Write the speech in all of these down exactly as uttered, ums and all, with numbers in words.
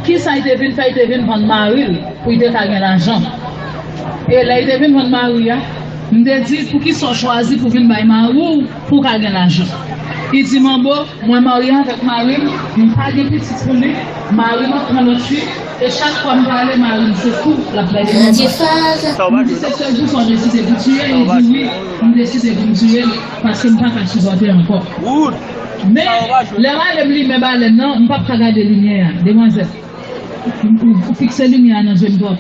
Kisa l te vin fè? L te vin vann mari l pou l te ka gen lajan. E lè l te vin vann mari a, m te di, "Poukisa w chwazi pou vin bay mari w pou w ka gen lajan?" Li di, "Manbo, mwen marye avèk mari m, m pa gen pitit pou li, mari m ap pran lòt fi, e chak fwa m pale mari m se kou l ap bay li." M di, "Se sèl pou sa w deside pou tiye l?" Li di, "Wi, m deside pou m tiye l, paske m pa ka sipòte ankò." Men, lè mari m limen balèn nan, m p ap ka gade limyè a, demwazèl. Ou fikse limyè a nan je m twòp.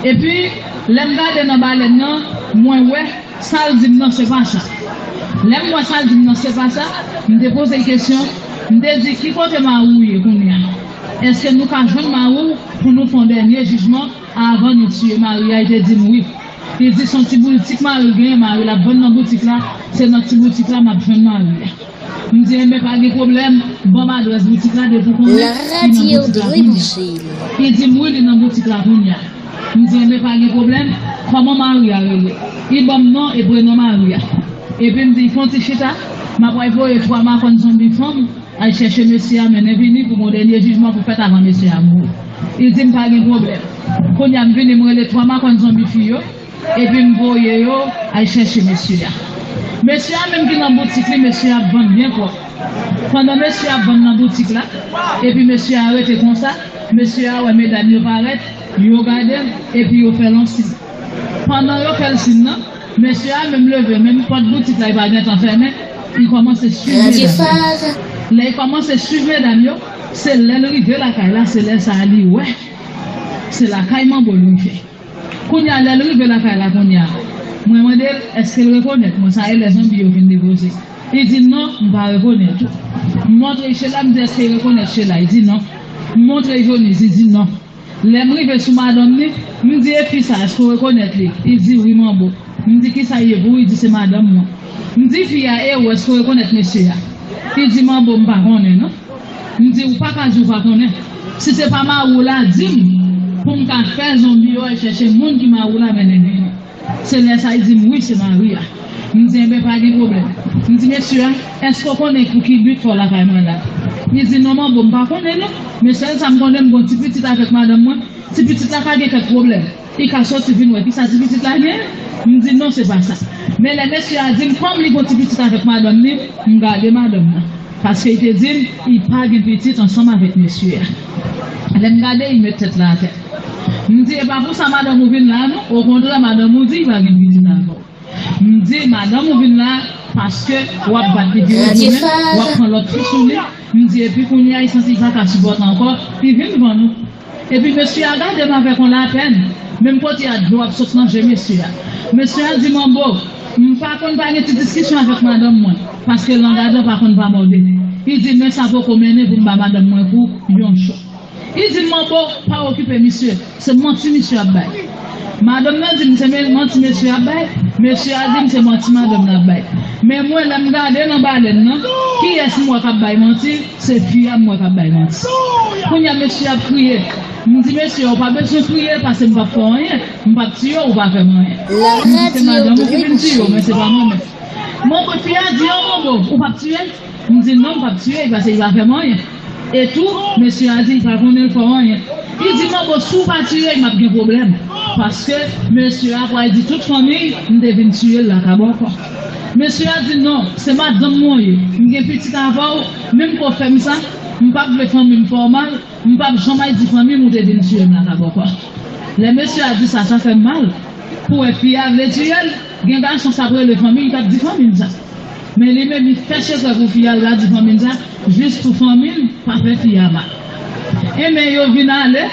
Epi, lè m gade nan balèn nan, mwen wè, sa l di m nan, se pa sa. Lè m wè sa l di m nan, se pa sa, m te poze l kesyon, m te di, "Ki kote mari w ye kounye a? Èske nou ka jwenn mari w pou nou fè yon dènye jijman avan nou tiye mari a?" Li te di m wi. Li di, "Se yon ti boutik mari l genyen, mari l ap vann nan boutik la, se nan ti boutik la m ap jwenn mari a." M di, "Enben, pa gen pwoblèm, ban m adrès boutik la depi w konnen li nan boutik la kounye a." Li di m, "Wi, li nan boutik la kounye a." M di, "Enben, pa gen pwoblèm, kòman mari a rele?" Li ban m non e prenon mari a. Epi m di, "Fè yon ti chita, m ap al voye twa makòn zonbi fanm al chèche mesye a, mennen vini pou gon dènye jijman pou fèt avan mesye a mouri." Li di m, "Pa gen pwoblèm." Kounye a, m vini, m rele twa makòn zonbi fi yo. Epi m voye yo al chèche mesye a. Mesye a menm ki nan boutik li, mesye a ap vann byen pwòp. Pandan mesye a ap vann nan boutik la, epi mesye a rete konsa, mesye a wè medam yo parèt, yo gade l, epi yo fè l yon siy. Pandan yo fè l siy nan, mesye a menm leve, menm pòt boutik la li pa gentan fèmen, li kòmanse swiv medam yo. Lè li kòmanse swiv medam yo, se lè l rive lakay la, se lè sa a li wè se lakay manbo l rive. Kounye a, lè l rive lakay la kounye a, mwen mande l èske l rekonèt mwen, sa e lè zonbi yo vin depoze. Li di, "Non, m pa rekonèt ou." M montre l Chela, m di, "Èske l rekonèt Chela?" Li di, "Non." M montre l Jonise, li di, "Non." Lè m rive sou madanm li, m di, "E fi sa, èske w rekonèt li?" Li di, "Wi, manbo." M di, "Kisa l ye pou ou?" Li di, "Se madanm mwen." M di, "Fi a, e ou, èske w rekonèt mesye a?" Li di, "Manbo, m pa konnen, non." M di, "Ou pa ka di w pa konnen. Si se pa mari w la, di m, pou m ka fè zonbi yo al chèche moun ki mari w la mennen vini." Se lè sa a, li di m, "Wi, se mari a." M di, "Enben, pa gen pwoblèm." M di, "Mesye a, èske w konnen pou ki but fè w lakay mwen la?" Li di, "Non, manbo, m pa konnen, non. Men sèl sa m konnen, m gon ti pitit avèk madanm mwen. Ti pitit la ka gen kèk pwoblèm. Li ka soti vin wè kisa ti pitit la gen." M di, "Non, se pa sa." Men lè mesye a di m, kòm li gon ti pitit avèk madanm li, m gade madanm nan. Paske li te di m, li pa gen pitit ansanm avèk mesye a. Lè m gade, li met tèt la atè. M di, "E pa pou sa madanm ou vin la, non. Okontrè, madanm ou di li pa gen pitit avè w." M di, "Madanm ou vin la, paske w ap bat li pi red li menm, w ap pran lòt fi sou li." M di, "Epi kounye a, li santi li pa ka sipòte ankò, li vin vann ou." Epi mesye a gade m avèk yon lapèn, menm kote a dlo ap sot nan je mesye a. Mesye a di, "Manbo, m pa konn pa gen ti diskisyon avèk madanm mwen, paske lang adan pa konn pa mòde." Li di, "Men sa poko mennen pou m ba madanm mwen kou yon jou." Li di, "Manbo, pa okipe misye, se manti misye ap bay." Madanm nan di m se men-, manti mesye ap bay, mesye a di m se manti madanm nan ap bay. Men mwen, lè m gade nan balèn nan, kiyès m wè k ap bay manti? Se fi a m wè k ap bay manti. Kounye a, mesye ap kriye. M di, "Mesye, ou pa bezwen kriye, paske m p ap fè w anyen. M p ap tiye w, ou pa fè m anyen." M di, "Se madanm ou ki vin tiye w, men se pa mwen menm." Manbo, fi a di, "O manbo, ou p ap tiye l?" M di, "Non, m p ap tiye l, paske li pa fè m anyen." E tou, mesye a di, "Li pa konnen l fè w anyen." Li di, "Manbo, si w pa tiye l, m ap gen pwoblèm. Paske mesye a pral di tout fanmi m te vin tiye l lakabòkò." Mesye a di, "Non, se madanm mwen w ye. M gen pitit avè w, menm ke w fè m sa, m p ap vle fanmi m fè w mal, m p ap janm al di fanmi m ou te vin tiye m lakabòkò." Lè mesye a di sa, sa fè m mal. Pou wè fi a vle tiye l, gen gason sa ap rele fanmi l, l t ap di fanmi l sa. Men li menm, li fè sekrè pou fi a, l pa di fanmi l sa, jis pou fanmi l pa fè fi a mal. Enben, yo vin ale,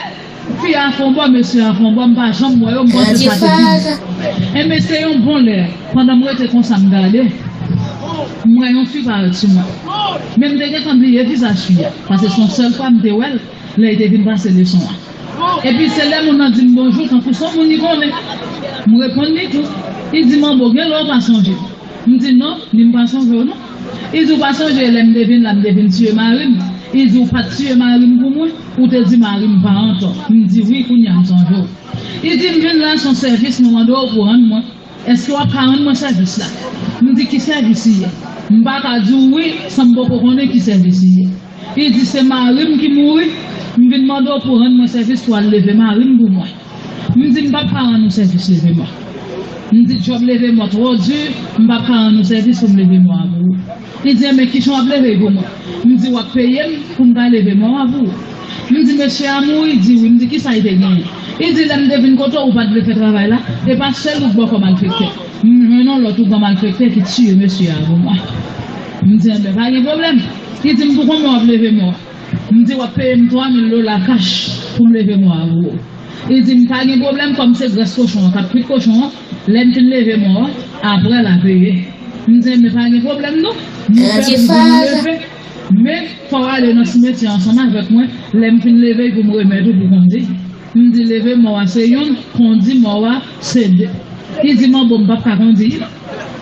fi a fè yon bò, mesye a fè yon bò, m pa janm wè yo, m panse sa te fini. Enben, se yon bon lè, pandan m rete konsa, m gade, m wè yon fi parèt sou mwen. Men m te gentan bliye vizaj fi a, paske se yon sèl fwa m te wè l, lè li te vin pase leson an. Epi se lè moun nan di m bonjou, tankou se yon moun li konnen. M reponn li tou. Li di, "Manbo, gen lè w pa sonje m." M di, "Non, ni m pa sonje w non." Li di, "Ou pa sonje lè m te vin la, m te vin tiye mari m?" Li di, "Ou pa t tiye mari m pou mwen? Ou te di mari m pa antò." M di, "Wi, kounye a m sonje w." Li di, "M vin la, se yon sèvis mwen mande w pou w rann mwen. Èske w ap ka rann mwen sèvis la?" M di, "Ki sèvis li ye?" M pa ka di w wi san m poko konnen ki sèvis li ye. Li di, "Se mari m ki mouri, m vin mande w pou rann mwen sèvis pou w al leve mari m pou mwen." M di, "M p ap ka rann ou sèvis leve mò." M di, "Djòb leve mò twò di, m p ap ka rann ou sèvis pou m leve mò a pou ou." Li di, "Enben, kijan w ap leve l pou mwen?" M di, "W ap peye m pou m ka leve mò a pou ou." M di, "Mesye a mouri?" Li di, "Wi." M di, "Kisa li te genyen?" Li di, "Lè m te vin kote w, ou pa t vle fè travay la, e pa sèl ou k bò kò malfektè. M jwenn yon lòt oubyen malfektè ki tiye mesye a pou mwen." M di, "Enben, pa gen pwoblèm." Li di m, "Pou konbyen w ap leve mò a?" M di, "W ap peye m twa mil dola kach pou m leve mò a pou ou." Li di m, "Pa gen pwoblèm, kòm se grès kochon an k ap kwit kochon an, lè m fin leve mò a, apre l a peye." M di, "Enben, pa gen pwoblèm non. Nou pè pou nou leve. Men, fò w ale nan simetyè ansanm avèk mwen, lè m fin leve l pou m remèt ou pou kondi." M di, "Leve mò a se youn, kondi mò a se de." Li di, "Manbo, m p ap ka kondi l."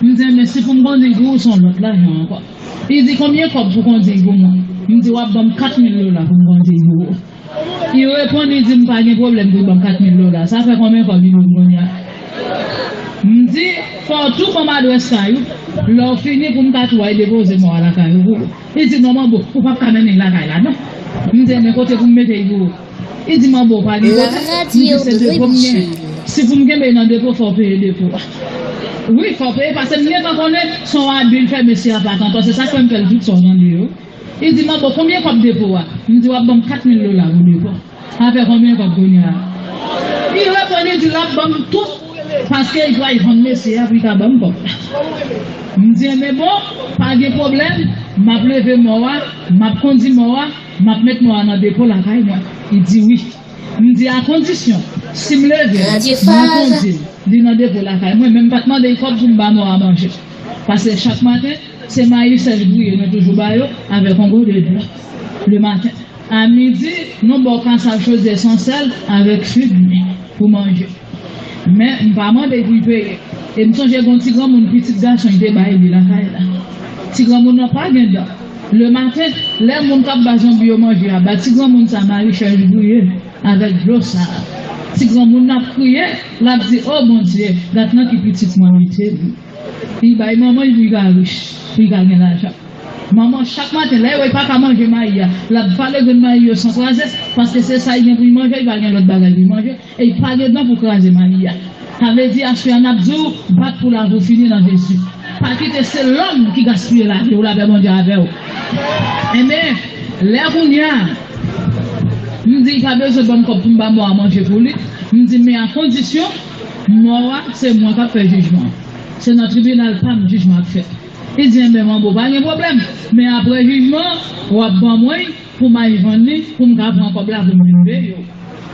M di, "Enben, si pou m kondi l pou ou, se yon lòt lajan ankò." Li di, "Konbyen kòb pou kondi l pou mwen?" M di, "W ap ban m kat mil dola pou m kondi l pou ou." Li reponn, li di m, "Pa gen pwoblèm pou l ban m kat mil dola. Sa fè konbyen kòb li dwe m kounye a?" M di, "Fò w tou ban m adrès kay ou. Lè w fini, pou m ka tou al depoze mò a lakay ou pou ou." Li di, "Non, manbo, ou p ap ka mennen l lakay la, non." M di, "Enben, kote pou m mete l pou ou?" Li di, "Manbo, ou pa gen kote?" M di, "Se depo m gen. Si pou m kenbe l nan depo, fò w peye depo a." "Wi, fò w peye, paske m gentan konnen se yon abi l fè mesye a, pa tanpò, se sa k fè m fè l tout sa w tande yo." Li di, "Manbo, konbyen kòb depo a?" M di, "W ap ban m kat mil dola pou depo." Sa fè konbyen kòb kounye a? Li reponn, li di l ap ban m tout, paske li pral vann mesye a pou li ka ban m kòb la. M di, "Enben bon, pa gen pwoblèm, m ap leve mò a, m ap kondi mò a, m ap met mò a nan depo lakay mwen." Li di, "Wi." M di, "A kondisyon, si m leve l, mwen kondi l, li nan depo lakay mwen, men m pa t mande l kòb pou m ba mò a manje." Paske chak maten, se mayi sèch griye nou toujou ba yo avèk yon gode dlo le maten. A midi, nou ba w kasab chodyè san sèl avèk fig mi pou manje. Men, m pa mande pou l peye. E m sonje gen yon ti granmoun, pitit gason, li te bay li lakay la. Ti granmoun nan pa gen dan. Le maten, lè moun k ap ba zonbi yo manje a ba ti granmoun sa mayi sèch griye avèk dlo sa a, ti granmoun nan ap kriye, l ap di, "O Bondye, gad nan ki pitit mwen mete m." Li bay manman l pou l ka rich, pou l ka gen lajan. Manman, chak maten, lè l wè l pa ka manje mayi a, l ap vale grenn mayi yo san kraze, paske se sa l gen pou l manje, li pa gen lòt bagay pou l manje, e li pa gen dan pou kraze mayi a. Sa vle di, aswè a, n ap di w, bat pou lavi w fini nan Jezi. Pa kite se lòm ki gaspiye lavi w la, pè Bondye avè w. Enben, lè kounye a, m di, "Li pa bezwen ban m kòb pou m ba mò a manje pou li." M di, "Men a kondisyon, mò a, se mwen k ap fè jijman an. Se nan tribinal pa m jijman ap fèt." Li di, "Enben, manbo, pa gen pwoblèm. Men apre jijman an, w ap ban mwen l pou m al vann li, pou m ka pran kòb la pou m vin peye w."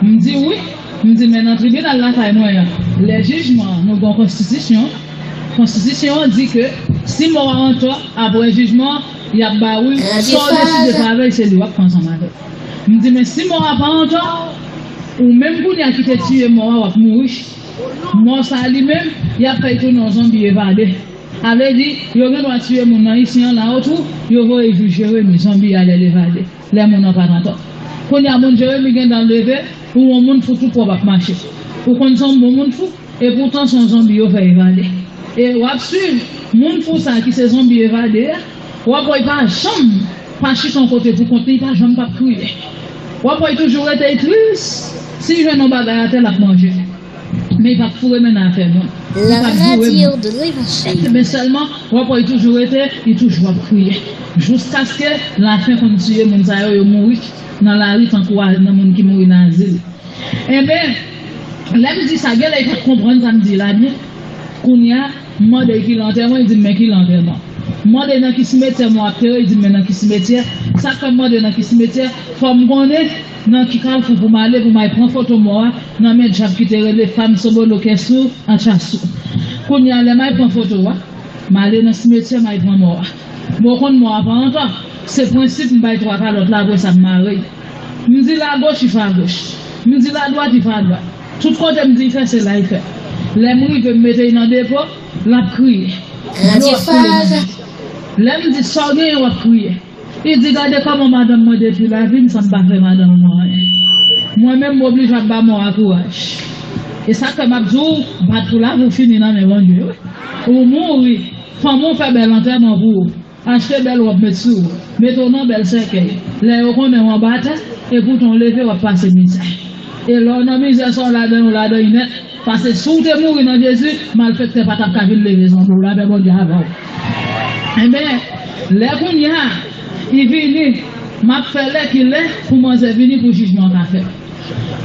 M di, "Wi." M di, "Men nan tribinal lakay mwen an, lè jijman an, nou gen yon konstitisyon. Konstitisyon an di ke si mò a antò, apre jijman an, y ap ba ou l, sa w deside fè avè l, se li w ap pran ansanm avè l." M di, "Men si mò a pa antò, ou menm kounye a ki te tiye mò a, w ap mouri. Mò sa a li menm, y ap fè l tounen yon zonbi evade." Sa vle di, yo gen dwa tiye moun nan isi an la, otrou, yo voye jou Jeremi, zonbi a lè l evade, lè moun nan pa t antò. Kounye a, moun Jeremi gen dan leve, ou yon moun fou tout pwòp ap mache. Ou konn se yon bon moun fou, e poutan se yon zonbi yo fè evade. E w ap swiv, moun fou sa ki se zonbi evade a, w ap wè l pa janm pa chita yon kote pou kont li, li pa janm p ap kriye. W ap wè l toujou rete tris, si l jwenn yon bagay atè, l ap manje. Men li p ap foure men nan afè moun. Li p ap joure moun. Men sèlman, w ap wè li toujou rete, li toujou ap kriye. Jiskaske lafen konn tiye moun sa yo, yo mouri nan lari tankou a, nan moun ki mouri nan azil. Enben, lè m di sa, genlè li pa t konprann sa m di la byen. Kounye a, m mande l ki lè antèman, li di m men ki lè antèman. M mande l nan ki simetyè mò a ap tere, li di m men nan ki simetyè. Sa k fè m mande nan ki simetyè, fò m konnen nan ki kafou pou m ale, pou m al pran foto mò a nan men dyab ki te rele Fam Sobolo Kèsou Anchasou. Kounye a, lè m al pran foto a, m ale nan simetyè, m al pran mò a. Bon, w konn mò a pa antò. Se prensip m bay twa kalòt la, apre sa m mare l. M di l agoch, li fè agoch. M di l adwat, li fè adwat. Tout kote m di l fè, se la l fè. Lè m rive, m mete l nan depo, l ap kriye. Dlo ap koule nan je. Lè m di sa w genyen, w ap kriye. Li di, "Gade kòman madanm mwen detwi lavi m san m pa fè madanm mwen anyen. Mwen menm, m oblije ap ba mò a kouraj." E sa k fè m ap di w, bat pou lavi w fini nan men Bondye, wi. Ou mouri, fanmi w fè bèl antèman pou ou. Achte bèl wòb met sou ou, mete w nan bèl sèkèy. Lè yo konnen w anba tè, epoutan w leve w ap pase mizè. E lè w nan mizè sa w ladan yo ladan y nèt, paske si w te mouri nan Jezi, malfektè pa t ap ka vin leve zanmi w la, men Bondye avè w. Enben, lè kounye a, li vini, m ap fè lè ki lè pou manzè vini pou jijman an ka fèt.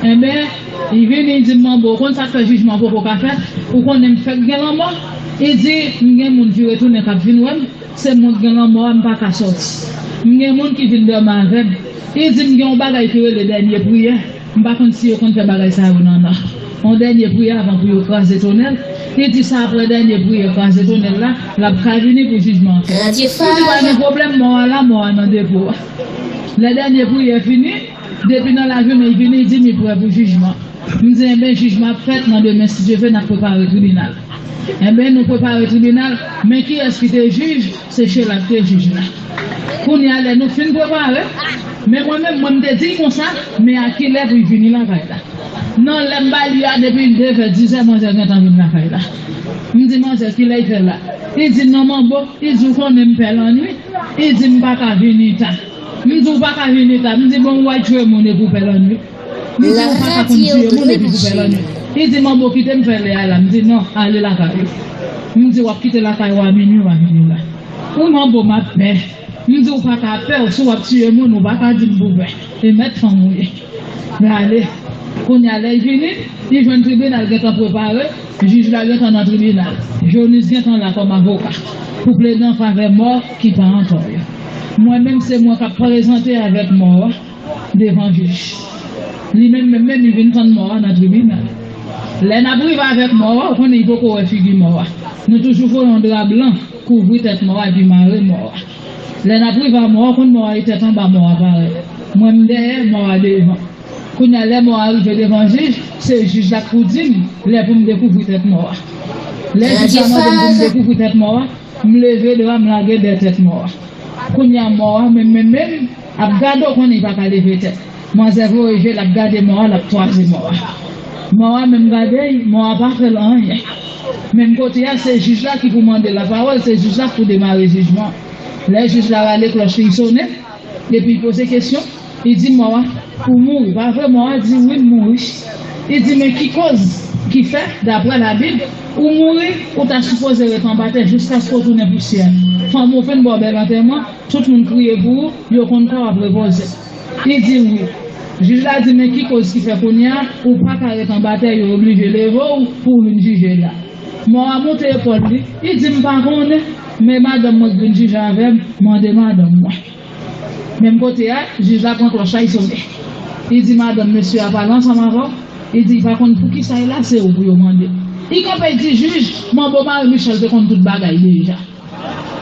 Enben, li vini, li di m, Manbo, ou konn sa k fè jijman an poko ka fèt? Ou konnen m fèk gen lanmò? Li di, m gen moun ki retounen k ap vin wè m, se mwen k gen lanmò a, m pa ka sòti. M gen moun ki vin dòmi avè m. Li di m gen yon bagay ki rele dènye priyè. M pa konn si yo konn fè bagay sa yo nan nan. Yon dènye priyè avan pou yo kraze tonèl. Li di sa apre dènye priyè kraze tonèl la, l ap ka vini pou jijman an fèt. M di pa gen pwoblèm, mò a la, mò a nan depo a. Lè dènye priyè fini, depi nan lajounen li vini, li di m li prè pou jijman. M di, enben, jijman ap fèt nan demen, si Dye vle, n ap prepare tribinal. Enben, nou prepare tribinal, men kiyès ki te jij? Se Chela k te jij la. Kounye a, lè nou fin prepare, men mwen menm, mwen m te di l konsa, men a kilè pou l vini lakay la? Nan lè m ba li a, depi devè, dizè, manzè gentan vin lakay la. M di, manzè, kilè l fè la? Li di, non, Manbo, li di, ou konnen m pè lannwit. Li di, m pa ka vini ta. M di, ou pa ka vini ta. M di, bon, ou al tchwe moun epi w pè lannwit. M di, ou pa ka konn tiye moun epi w pè lannwit. Li di, Manbo, kite m fè lè a la. M di, non, ale lakay ou. M di, w ap kite lakay ou a minui, w a vini la. Ou Manbo, m ap pè. M di, ou pa ka pè, si w ap tiye moun, ou pa ka di m pou pè. E mèt fanm ou ye. Rale. Kounye a, lè l vini, li jwenn tribinal gentan prepare, jij la gentan nan tribinal. Jonis gentan la kòm avoka pou plede an favè mò ki pa an tò yo. Mwen menm, se mwen k ap prezante avèk mò a devan jij. Li menm, menm, menm, li vin tann mò a nan tribinal. Lè n ap rive avèk mò a, ou konnen li poko wè figi mò a. Nou toujou voye yon dra blan kouvri tèt mò a epi mare mò a. Lè n ap rive a mò a, ou konn mò a e tèt anba mò a parèt. Mwen m dèyè, mò a devan. Kounye a, lè mò a rive devan jij, se jij la k pou di m lè pou m dekouvri tèt mò a. Lè jij la mande m pou m dekouvri tèt mò a, m leve dra m lage dèyè tèt mò a. Kounye a, mò a, menm, menm, menm, ap gade, ou konnen li pa ka leve tèt. Manzè voye je l ap gade mò a, l ap twaze mò a. Mò a menm gade l, mò a pa fè l anyen. Menm kote a, se jij la ki pou mande lapawòl, se jij la ki pou demare jijman. Lè jij la rale klòch li, li sonnen, epi li poze kesyon, li di mò a, ou mouri, pa vre? Mò a di, wi, m mouri. Li di, men ki koz ki fè, daprè Labib, ou mouri, ou ta sipoze ret anba tè jiskaske w tounen pousyè? Fanmi w fin ba w bèl antèman, tout moun kriye pou ou, yo konn kò w ap repoze. Li di wi. Jij la di, men ki koz ki fè kounye a ou pa ka ret anba tè, yo oblije leve w pou w vin jije la? Mò a moute epòl li, li di, m pa konnen, men madanm mwen k vin jije avè m, mande madanm mwen. Menm kote a, jij la pran klòch la, li sonnen. Li di, madanm mesye a pale ansanm avè w. Li di, li pa konn poukisa l la, se ou pou yo mande. Li kanpe, li di, jij, Manbo Marie Michel te konn tout bagay deja.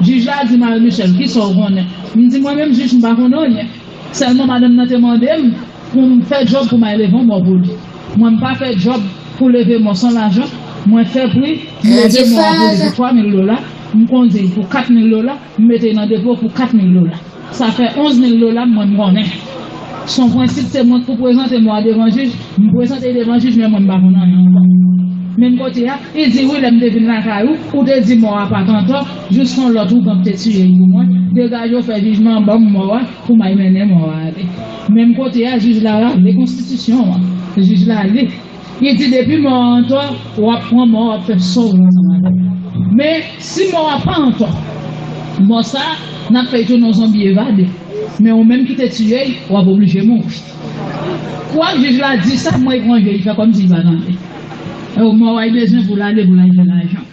Jij la di Marie Michel, kisa w konnen? M di, mwen menm, jij, m pa konnen anyen. Sèlman madanm nan te mande m pou m fè djòb pou m al leve yon mò pou li. Mwen, m pa fè djòb pou leve mò san lajan. Mwen fè pri, m leve mò a pou li pou twa mil dola, m kondi l pou kat mil dola, m mete l nan depo pou kat mil dola. Sa fè onz mil dola, mwen, m konnen. Se yon prensip, se mwen ki pou prezante mò a devan jij, m prezante l devan jij, men mwen, m pa konn anyen ankò. Menm kote a, li di, wi, lè m te vin lakay ou, ou te di mò a pa t antò, jis yon lòt ougan k te tiye l pou mwen. Degaje w fè jijman an, ban m mò a, pou m al mennen mò a ale. Menm kote a, jij la rale konstitisyon an. Jij la li. Li di, depi mò a antò, w ap pran mò a, w ap fè sa w vle ansanm avè l. Men, si mò a pa antò, mò sa a, n ap fè l tounen yon zonbi evade. Men ou menm ki te tiye l, w ap oblije mouri. Kwak jij la di sa, mwen, li pran je, li fè kòmsi li pa tande. E mò a, li bezwen pou l ale, pou l al fè lajan.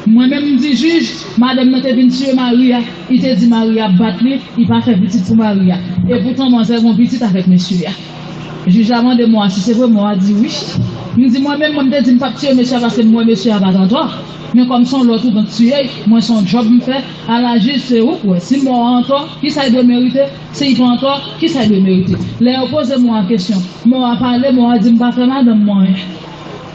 Mwen menm, m di jij, madanm nan te vin tiye mari a, li te di mari a ap bat li, li pa fè pitit pou mari a. Epoutan, manzè gen yon pitit avèk mesye a. Jij la mande mò a si se vre, mò a di wi. M di, mwen menm, mwen, m te di m p ap tiye mesye a paske m wè mesye a pa t antò. Men kòm se yon lòt ougan k tiye l, mwen, se yon djòb m fè, ala jij, se ou k wè. Si mò a antò, kisa l dwe merite? Si l pa antò, kisa l dwe merite? Lè yo poze mò a kesyon, mò a pale, mò a di m pa fè madanm mwen anyen.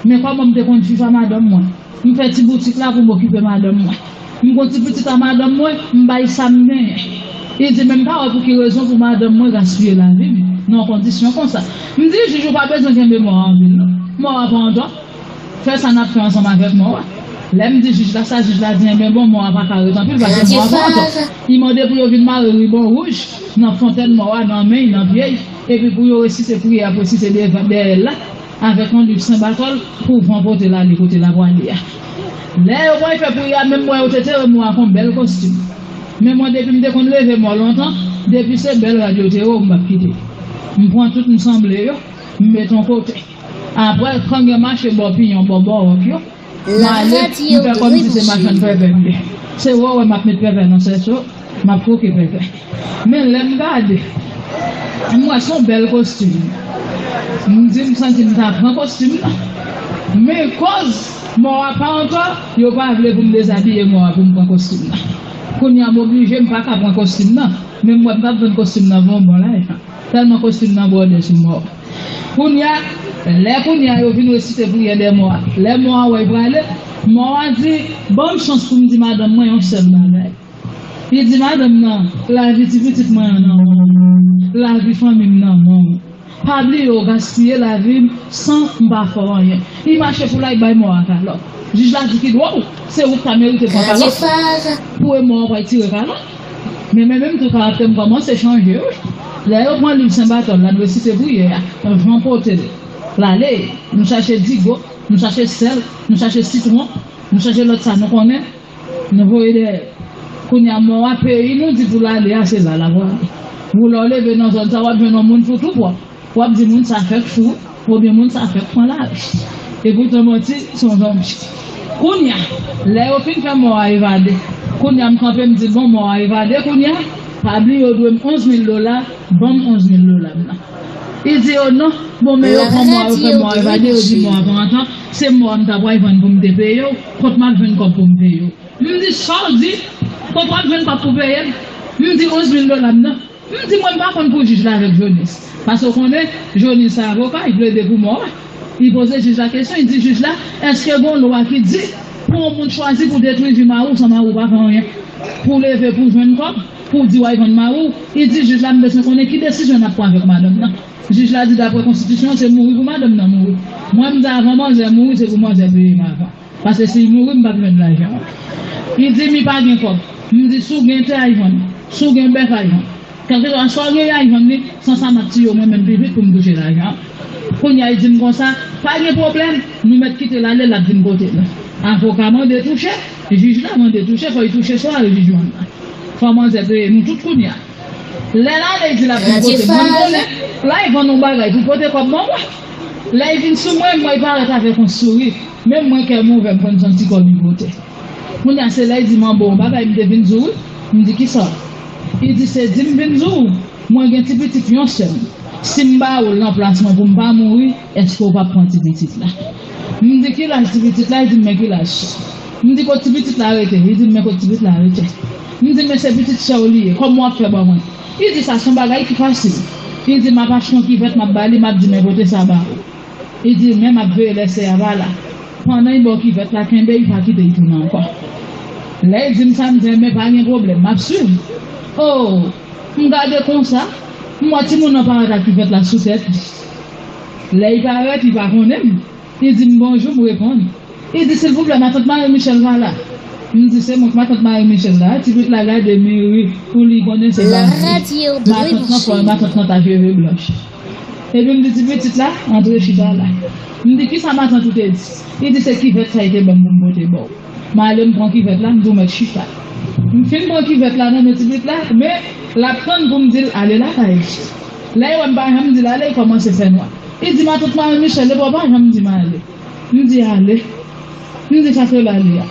Men kòman m te konn viv a madanm mwen? M fè ti boutik la pou m okipe madanm mwen. M gon ti pitit a madanm mwen, m bay sa m genyen. Li di, men m pa wè pou ki rezon pou madanm mwen gaspiye lavi m nan yon kondisyon konsa. M di, jij, ou pa bezwen kenbe mò a anpil non. Mò a pa antò. Fè sa n ap fè ansanm avèk mò a. Lè m di jij la sa, jij la di, enben bon, mò a pa ka ret anpil, paske mò a pran tan. Li mande pou yo vin mare ribon wouj nan fontèn mò a, nan men l, nan pye l, epi pou yo resite priyè, ap resite dèyè l la, avèk yon liv Sen Batòl, pou van pote l ale kote l ap prale a. Lè yo pral fè priyè a, menm mwen yo te tere mò a ak yon bèl kostim. Men mwen, depi m te konn leve mò lontan, depi se bèl rad yo te ye, m p ap kite. M pran tout, m sanble yo, m met yon kote. Apre, kanngè mache bò pinyon, bò bòwòk yo, m ale, m fè kòmsi se machann pèpè m ye. Se wè, wè m ap met pèpè nan sèso, m ap kwoke pèpè. Men lè m gade, m wè se yon bèl kostim. M di m santi m ta pran kostim nan. Men koz mò a pa ankò, yo pa vle pou m dezabiye mò a pou m pran kostim nan. Kounye a m oblije, m pa ka pran kostim nan. Men m wè m p ap vann kostim nan pou yon bon lajan. Tèlman kostim nan bwòdè sou mò a. Kounye a, lè kounye a yo vin resite priyè dèyè mò a. Lè mò a wè l prale, mò a di, ban m chans pou m di madanm mwen yon sèl bagay. Li di madanm nan, lavi ti pitit mwen an nan men w. Lavi fanmi m nan men w. Pa bliye w gaspiye lavi m san m pa fè w anyen. Li mache pou l al bay mò a kalòt. Jij la di, ki dwòl, se ou k ta merite pran kalòt. Pou e mò a pral tire kalòt. Men mwen menm tou karaktè m kòmanse chanje wi. Lè yo pran liv Sen Batòl la, n resite priyè a, van pote l. L ale, nou chache digo, nou chache sèl, nou chache sitwon, nou chache lòt sa nou konnen, nou voye dèyè. Kounye a mò a peyi nou di pou l ale a, se la l ap prale. Ou lè w leve nan zòn sa, w ap jwenn yon moun fou tou pwòp. W ap di moun sa fèk fou, oubyen moun sa fèk pran lavi. Epoutan manti, se yon zonbi. Kounye a, lè yo fin fè mò a evade, kounye a m kanpe m di, bon, mò a evade, kounye a, pa bliye yo dwe m onz mil dola, ban m onz mil dola m nan. Li di yo non, bon, men yo pran mò a, yo fè mò a evade, yo di mò a pran tan, se mò a m ta pral vann pou m te peye yo, kot m ap jwenn kòb pou m peye yo. M di, sa w di? Kot w ap jwenn kòb pou peye m? M di, onz mil dola m nan. M di, mwen m pa konn pou jij la avèk Jonis. Paske w konnen, Jonis se avoka, li plede pou mò a. Li poze jij la kesyon, li di jij la, èske gen yon lwa ki di pou yon moun chwazi pou detwi vi mari w san mari w pa fè anyen? Pou w leve, pou w jwenn kòb, pou w di w al vann mari w? Li di jij la, m bezwen konnen ki desizyon n ap pran avèk madanm nan. Jij la di, daprè konstitisyon an, se mouri pou madanm nan mouri. Mwen, m di, avan manzè mouri, se pou manzè peye m avan. Paske si l mouri, m p ap jwenn lajan an. Li di m li pa gen kòb. M di, si w gen tè, al vann. Si w gen bèf, al vann. Kèlkeswa sa w gen, al vann li, san sa m ap tiye w mwen menm pi vit pou m touche lajan an. Kounye a, li di m konsa, pa gen pwoblèm, nou mèt kite l ale, l ap vin kote nou. Avoka mande touche, jij la mande touche, fò l touche sware jijman nan. Fò manzè peye nou tout kounye a. Lè l ale, li di l ap vin kote m. Mwen, m konnen, l al vann yon bagay pou pote kòb ban mwen. Lè l vin sou mwen, m wè l parèt avèk yon souri. Menm mwen, kè m ouvè, m konn se yon ti kòb li pote. Kounye a, se lè l di m, an bon, yon bagay m te vin di w wi. M di, kisa? Li di, se di m vin di w, mwen gen ti pitit yon sè m. Si m ba ou l nan plas mwen pou m pa mouri, èske w p ap pran ti pitit la? M di, ki laj ti pitit la? Li di m, men ki laj sa? M di, kot ti pitit la rete? Li di m, men kot ti pitit la rete. M di, men se pitit sè w li ye, kòman w ap fè ban mwen? Li di, sa se yon bagay ki fasil. Li di, m ap achte yon kivèt, m ap ba li, m ap di, men pote sa ba ou. Li di, men m ap veye lè sè a pa la. Pandan li ba w kivèt la, kenbe, li pa kite l tounen ankò. Lè l di m sa, m di, enben, pa gen pwoblèm, m ap swiv. O, m gade konsa, m wè timoun nan parèt ak kivèt la sou tèt li. Lè li parèt, li pa konnen m. Li di m bonjou, m reponn. Li di, silvouplè, matant Marie Michel pa la? M di, se mwen k matant Marie Michel la. Ti pitit la gade m ri, pou li konnen se Marie. Matant nan fò, matant nan ta cheve blanch. Epi m di, ti pitit la, antre chita la. M di, kisa matant ou te di? Li di, se kivèt sa li te ban m pou m pote ba w. M ale, m pran kivèt la, m di w mèt chita. M fin pran kivèt la nan men ti pitit la, men l ap tann pou m di l ale lakay li. Lè l wè m pa janm di l ale, li kòmanse fè nwa. Li di, matant Marie Michel, epi w pa janm di m ale. M di, ale. M di, sa se l ale a.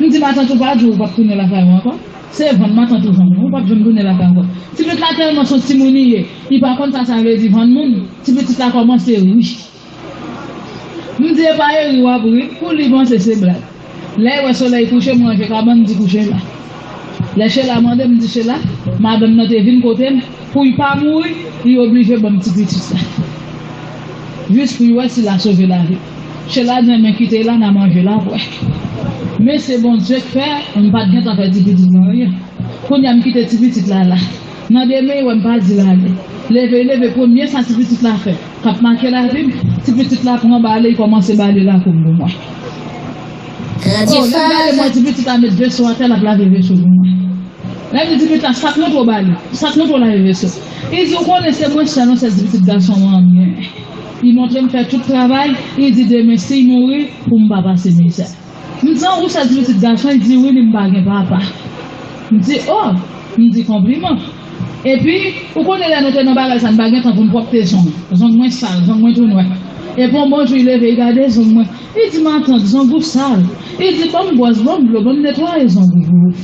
M di, matant ou pa di w ou p ap tounen lakay ou ankò? Se vann matant ou vann ou, ou p ap janm tounen lakay ou ankò. Ti pitit la tèlman se yon timoun li ye, li pa konn sa sa vle di vann moun. Ti pitit la kòmanse ri. M di, e pa ri w ap ri, pou li panse se blag. Lè l wè solèy kouche, m ranje kabann, m di kouche la. Lè Chela mande m, m di Chela, madanm nan te vin kote m, pou l pa mouri, li oblije ban m ti pitit la. Jis pou l wè si l a sove lavi l. Chela di, enben kite l la, n a manje l apre. Men se Bondye k fè, m pa t gentan fè ti pitit lan anyen. Kounye a m kite ti pitit la la. Nan demen, wè m pa di l ale. Leve, leve, premye sa ti pitit la fè, k ap make lavi m, ti pitit la pran bale, li kòmanse bale lakou m pou mwen. Radyo Faj. Lè m gade mwen, ti pitit la met veso atè, l ap lave veso pou mwen. Lè m di ti pitit la, sa k montre w ba li, sa k montre w lave veso. Li di, ou konnen se mwen sèl, yon sèl ti pitit gason mwen an gen. Li montre m fè tout travay, li di demen si l mouri, pou m pa pase mizè. M di, an, ou sèl ti pitit gason? Li di, wi, li, m pa gen papa. M di, o, m di, konpliman. Epi, ou konnen lè nou te nan bagay sa, n pa gen tan pou n pwòpte zong. Zong mwen sal, zong mwen tou nwè. Epi yon bon jou, li leve, li gade zong mwen. Li di, matant, zong ou sal. Li di, ban m bwòs, ban m dlo, ban m netwaye zong ou pou ou.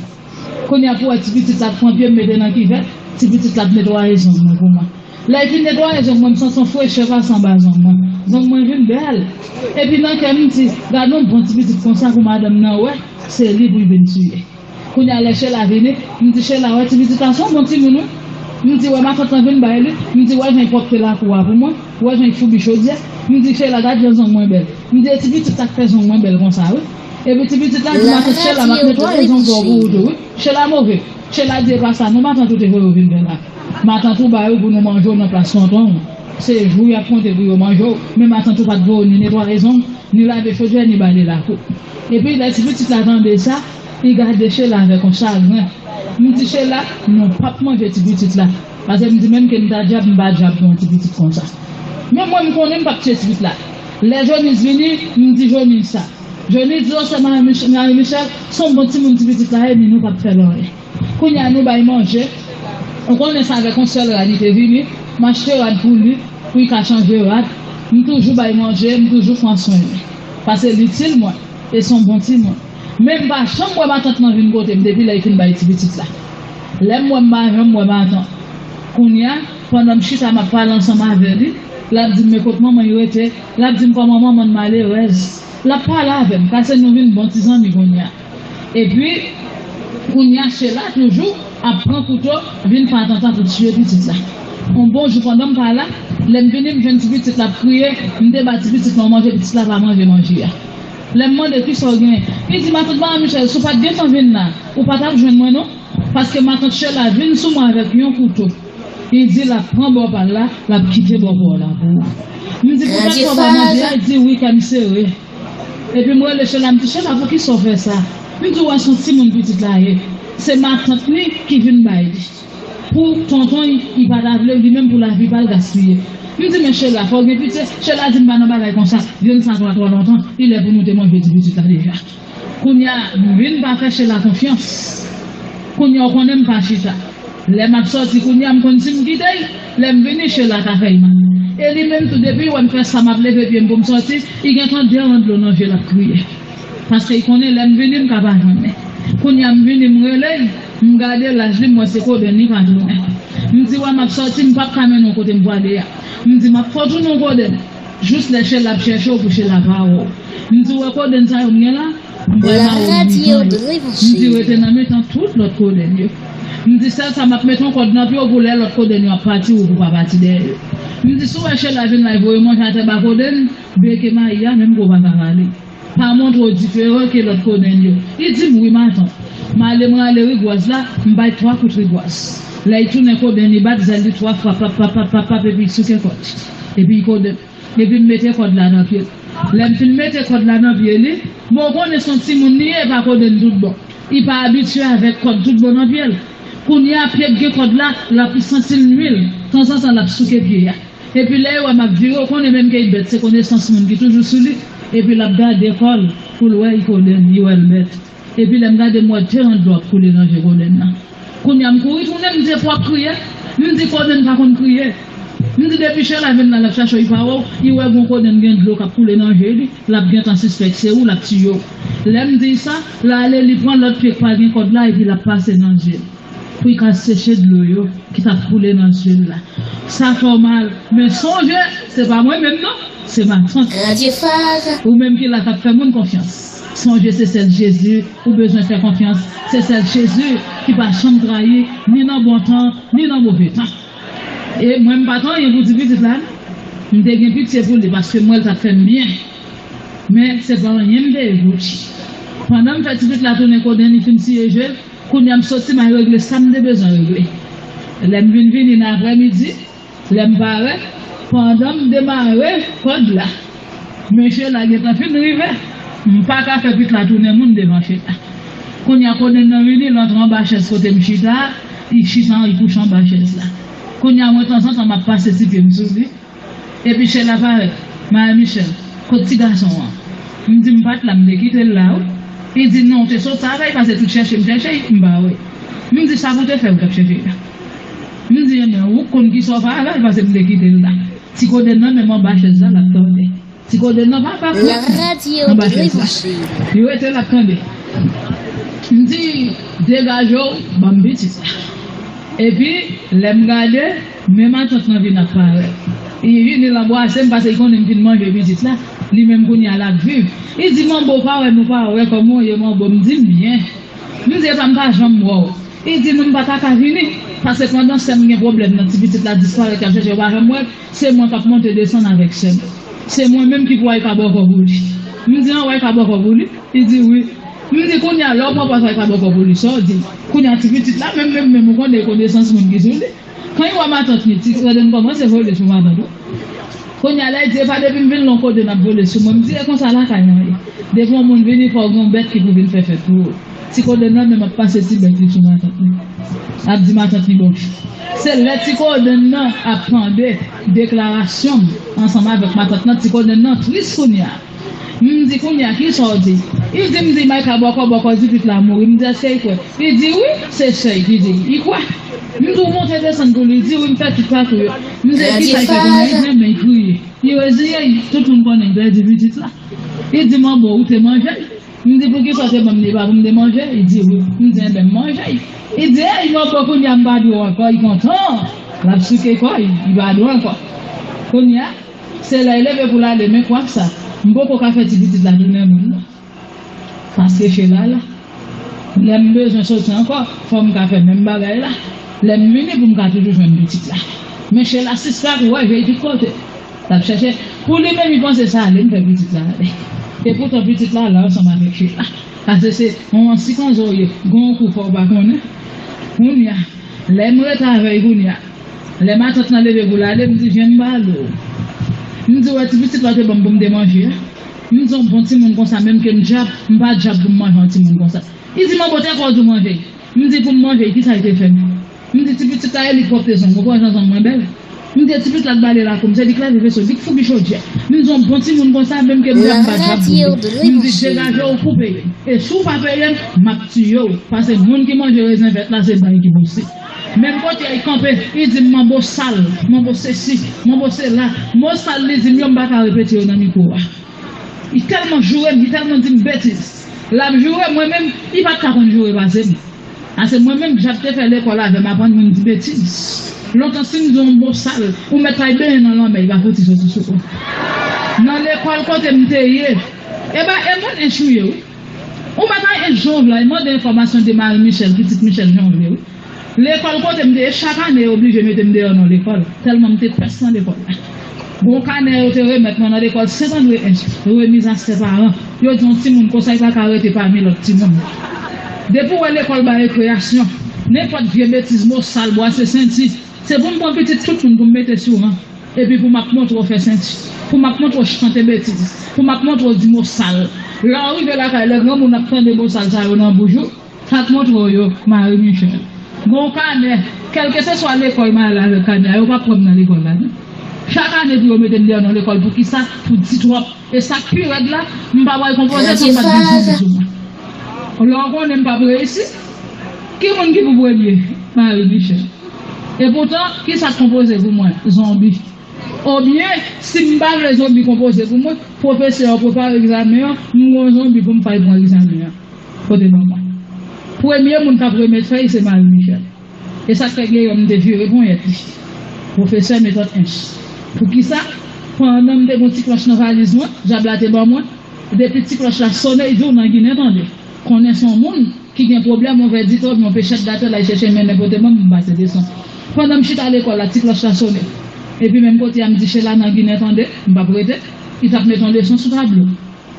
Kounye a pou wè ti pitit la ap pran pye m mete nan kivèt, ti pitit la ap netwaye zong mwen pou mwen. Lè l fin netwaye zong mwen, m santi yon frechè pase anba zong mwen. Zong mwen vin bèl. Epi nan kè m, m di, gade yon bon ti pitit konsa pou madanm nan wè, se li pou l vin tiye. Kounye a lè Chela vini, m di, Chela, wè ti pitit la se yon bon timoun wi. M di, wè matant lan vin bay li. M di, wè jan l pwòpte lakou a pou mwen, wè jan l foubi chodyè. M di, Chela, gad jan zong mwen bèl. M di, e ti pitit la k fè zong mwen bèl konsa wi. Epi ti pitit la di, matant, Chela, m ap netwaye zong ou pou ou tou wi. Chela move. Chela di, e pa sa non, matant ou te voye w vin fè la. Matant ou ba yo pou nou manje w nan plas tonton w. Se jou y ap konte pou yo manje w, men matant ou pa t voye w ni netwaye zong, ni lave chodyè, ni bale lakou. Epi lè ti pitit la tande sa, li gade Chela avèk yon chagren. M di, Chela, nou p ap manje ti pitit la. Paske m di, menm ke m ta dyab, m pa dyab pou yon ti pitit konsa. Men mwen, m konnen m p ap tiye ti pitit la. Lè Jonis vini, m di Jonis sa. Jonis di, o, sè Marie Mich-, Marie Michel, se yon bon timoun ti pitit la ye, men nou p ap fè l anyen. Kounye a nou bay manje. Ou konnen se avèk yon sèl rad li te vini. M achte rad pou li, pou li ka chanje rad. M toujou bay manje, m toujou pran swen li. Paske li itil mwen, e se yon bon timoun. Men m pa janm wè matant lan vin kote m depi lè li fin bay ti pitit la. Lè m wè m pa janm wè matant. Kounye a, pandan m chita m ap pale ansanm avè li, l ap di m, men kot manman l rete, l ap di m kòman manman l malerèz. L ap pale avè m, paske nou vin bon ti zanmi kounye a. Epi, kounye a Chela toujou ap pran kouto vin fè atanta pou tiye pitit la. Yon bon jou pandan m pa la, lè m vini m jwenn ti pitit la ap kriye, m te ba ti pitit la yon manje, pitit la pa manje manje a. Lè m mande kisa w genyen, li di, matant Marie Michel, si w pa t gentan vin la, ou pa t ap jwenn mwen non, paske matant Chela vin sou mwen avèk yon kouto. Li di l ap pran bò pa l la, l ap kite bò pa w la pou ou. M di, poutèt sa w pa manje a? Li di, wi, kè m sere. Epi m rele Chela, m di, Chela, poukisa w fè sa? M di, w wè se yon timoun pitit la ye. Se matant li ki vin bay li. Pou tonton, li pa ta vle li menm pou lavi pa l gaspiye. M di, men Chela, fò w gen pitye. Chela di m pa nan bagay konsa. Vyann sa twò twò lontan. Li lè pou nou te manje ti pitit la deja. Kounye a, m vin pa fè Chela konfyans. Kounye a, w konnen m pa chita. Lè m ap sòti kounye a, m konn si m kite l, lè m vini, Chela ka fè l mal. E li menm tou, depi l wè m fè sa, m ap leve pye m pou m sòti, li gentan de ran dlo nan je l ap kriye. Paske li konnen lè m vini, m ka pa jwenn li. Kounye a, m vini, m rele l, m gade laj li, m wè se kodenn li ka tounen. M di, wè m ap sòti, m p ap ka mennen w kote m pwale a. M di, m ap fè w tounen yon kodenn. Jis lè Chela ap chèche w pou Chela pa wè w. M di, w wè kodenn sa yo m gen la? M pral mare w nan mitan yo. M di, rete nan mitan tout lòt kodenn yo. M di, sèl sa, m ap mete yon kòd nan pye w pou lè lòt kodenn yo ap pati, ou pou pa pati dèyè yo. M di, si w wè Chela vin la, l voye manje atè ba kodenn, beke mayi a, menm ke w pa ka rale. Pa montre w diferan ke lòt kodenn yo. Li di m, wi, matant. M ale, m rale rigwaz la, m bay twa kout rigwaz. Lè l tounen kodenn, li bat zèl li twa fwa, pap, pap, pap, pap, pap, epi l souke kòd li. Epi l kodenn. Epi m mete kòd la nan pye l. Lè m fin mete kòd la nan pye li, bon, w konnen se yon timoun li ye, e pa kodenn tout bon. Li pa abitye avèk kòd tout bon nan pye l. Kounye a, pye k gen kòd la, l ap santi l nwi l. Tanzantan, l ap souke pye a. Epi lè l wè m ap vire, w konnen menm ke l bèt, se konesans moun ki toujou sou li. Epi l ap gade kò l pou l wè li kodenn, li wè l bèt. Epi lè m gade, m wè de ran dlo ap koule nan je kodenn nan. Kounye a, m kouri tounen, m di, epi w ap kriye? M di, kodenn pa konn kriye. M di, depi Chela vin la, l ap chache w, li pa wè w, li wè gon kodenn gen dlo k ap koule nan je li, l ap gentan sispèk se ou, l ap tiye w. Lè m di l sa, l ale, li pran lòt pye k pa gen kòd la, epi l ap pase nan je l. Pou l ka seche dlo yo ki t ap koule nan je l la. Sa fè w mal. Men sonje, se pa mwen menm non, se matant. Radyo Faj. Ou menm ki la k ap fè moun konfyans. Sonje se sèl Jezi ou bezwen fè konfyans. Se sèl Jezi ki pa janm trayi, ni nan bon tan, ni nan move tan. E mwen m pa t anyen pou ti pitit la non. M te gen pitye pou li paske m wè l t ap fè m byen. Men se pa anyen m te ye pou li. Pandan m fè ti pitit la tounen kodenn, li fin siye je l, kounye a m soti, m al regle sa m te bezwen regle. Lè m vin vini nan aprèmidi, lè m parèt, pandan m demare kòd la, mesye la gentan fin rive. M pa ka fè pit la tounen moun devan Chela. Kounye a kodenn nan vini, l antre anba chèz kote m chita, li chita, li kouche anba chèz la. Kounye a mwen tanzantan m ap pase ti pye m sou li. Epi Chela parèt. Marie Michel, kot ti gason an? M di m pa t la, m te kite l la wi. Li di non, w te sot sa avè l, pase tout chèche m chèche, m pa wè. M di sa pou w te fè, w t ap chèche la. M di enben, ou konn kisa w fè avè l, pase m te kite l la. Ti kodenn nan menm anba chèz la, l ap tande. Ti kodenn nan pa ka pran anba chèz la. Li rete l ap tande. M di, degaje w, ban m pitit la. Epi, lè m gade, men matant nan vin ap parèt. Li vini, l anbrase m, pase li konnen m fin manje pitit la. Li menm kounye a l ap viv. Li di, manbo, pa wè nou pa wè kòman w ye, manbo. M di, m byen. M di, epa m pa janm wè w. Li di, non, m pa ta ka vini. Pase pandan sè m gen pwoblèm nan, ti pitit la disparèt, y ap chèche, yo pa janm wè l. Se mwen k ap monte desann avèk sè m. Se mwen menm ki pou al ka bòkò pou li. M di, an, w al ka bòkò pou li? Li di, wi. M di, kounye a, lè w pran pòz w al ka bòkò pou li, sa w di? Kounye a, ti pitit la, menm, menm, menm, ou konnen konesans moun ki sou li. Kan li wè matant li, ti kodenn kòmanse vole sou matant ou. Kounye a, lè l di, epa depi m vin la w kote n ap vole sou mwen. M di, e konsa lakay lan ye. Depi yon moun vini, fò w gen yon bèt ki pou vin fè fèt pou ou. Ti kodenn nan menm ap pase ti bèt li sou matant li. Ap di matant li bonjou. Se lè ti kodenn nan ap tande deklarasyon m ansanm avèk matant nan, ti kodenn nan tris kounye a. M di, kounye a, kisa w di? Li di, m di, m al ka bòkò, bòkò di pitit la mouri. M di, èske li kwè? Li di, wi, se sè l ki di l. Li kwè. M di, w monte desann pou li, li di, wi, m fè tout pakou yo. M di, kisa l fè kounye a? Li di, enben, li kriye. Li reziye l, tout moun konnen l pèdi pitit la. Li di, manbo, ou te manje l? M di, poukisa w te ban m li pa pou m te manje? Li di, wi. M di, enben, m manje l. Li di, ey, manbo, kounye a m pa dwe w ankò, li kontan. L ap souke kò l, li pa dwe w ankò. Kounye a, se lè l leve pou l ale, men kwaf sa, m poko ka fè ti pitit la tounen moun non. Paske Chela la. Lè m bezwen soti ankò, fò m ka fè menm bagay la. Lè m vini pou m ka toujou jwenn pitit la. Men Chela sispann wè je l tout kote. L ap chèche. Pou li menm, li panse sa ale, m fè pitit la ale. Epoutan pitit la la ansanm avèk Chela. Paske se yon ansikanzo w ye, gen yon kou fò w pa konnen. Kounye a, lè m rete avè l kounye a, lè matant lan leve pou l ale, m di, vyen m pale w. M di, w wè ti pitit la w te ban m pou m te manje a? M di, yon bon timoun konsa, menm ke m djab, m pa djab pou m manje yon timoun konsa. Li di, manbo, te kwè w di w manje l. M di, pou m manje l, kisa l te fè m? M di, ti pitit la, e li k pwòpte zong, ou pa wè jan zong mwen bèl? M di, e ti pitit la k bale lakou m, se li k lave veso, li k foubi chodyè. M di, yon bon timoun konsa, menm ke m djab, m pa djab pou li. M di, degaje w pou peye. E si w pa peye m, m ap tiye w. Paske moun ki manje rezen vèt la, se bay ki pouse. Menm kote a, li kanpe, li di m manbo sal, manbo sesi, manbo sela. Mo sal li di m yo, m pa ka repete yo nan mikwo a. Li tèlman joure m, li tèlman di m betiz. L ap joure, mwen menm, li pa t ka konn joure pase m. Paske mwen menm, djab te fè lekòl avè m, aprann moun di betiz. Lontan, si m di yon mo sal, ou mèt al benyen nan lanmè, li pa fouti soti sou ou. Nan lekòl kote m te ye, e ba, e moun ench ou ye, wi. Ou mèt al ench jan w vle, al mande enfòmasyon de Marie Michel, pitit Michel, jan w vle, wi. Lekòl kote m te ye, chak ane, yo oblije mete m deyò nan lekòl, tèlman m te pès nan lekòl la. Gon kanè yo te remèt mwen nan lekòl Sent Andre Ench, remiz a sè paran. Yo di yon timoun konsa, li pa ka rete pami lòt timoun. Depi w wè lekòl ba rekreyasyon, nenpòt vye betiz, mo sal, bwase senti, se pou m pran pitit tout moun pou m mete sou ran. Epi pou m ap montre w fè senti, pou m ap montre w chante betiz, pou m ap montre w di mo sal. Lè w rive lakay, lè granmoun ap tande mo sal sa yo nan bouch ou, sa k montre w yo, Marie Michel. Gon kanè, kèlkeswa lekòl m ale avèk kanè a, yo p ap pran m nan lekòl la, non. Chak ane pou yo mete m deyò nan lekòl, poukisa? Pou di twòp. E sa k pi rèd la, m pa pral konpoze si m pa t gen zonbi sou mwen. Lè w konnen m p ap reyisi, ki moun ki pou premye? Marie Michel. Epoutan, kisa k konpoze pou mwen? Zonbi. Oubyen, si m pa vle zonbi konpoze pou mwen, pwofesè an prepare egzamen an, m gon zonbi pou m fè l pran egzamen an. Kote ban mwen. Premye moun k ap remèt fèy, se Marie Michel. E sa k fè gen yon m te vire ponyèt li. Pwofesè Metòd Ench. Poukisa? Pandan m te gon ti klòch nan valiz mwen, djab la te ban mwen, depi ti klòch la sone, li di w nan Ginen tande. Konnen se yon moun ki gen pwoblèm, yon vèditò, yon pechèt datè, l al chèche mennen pote ban m, m pase desann. Pandan m chita lekòl la, ti klòch la sone. Epi menm kote a, m di Chela nan Ginen tande, m p ap rete, li t ap mete yon leson sou tablo.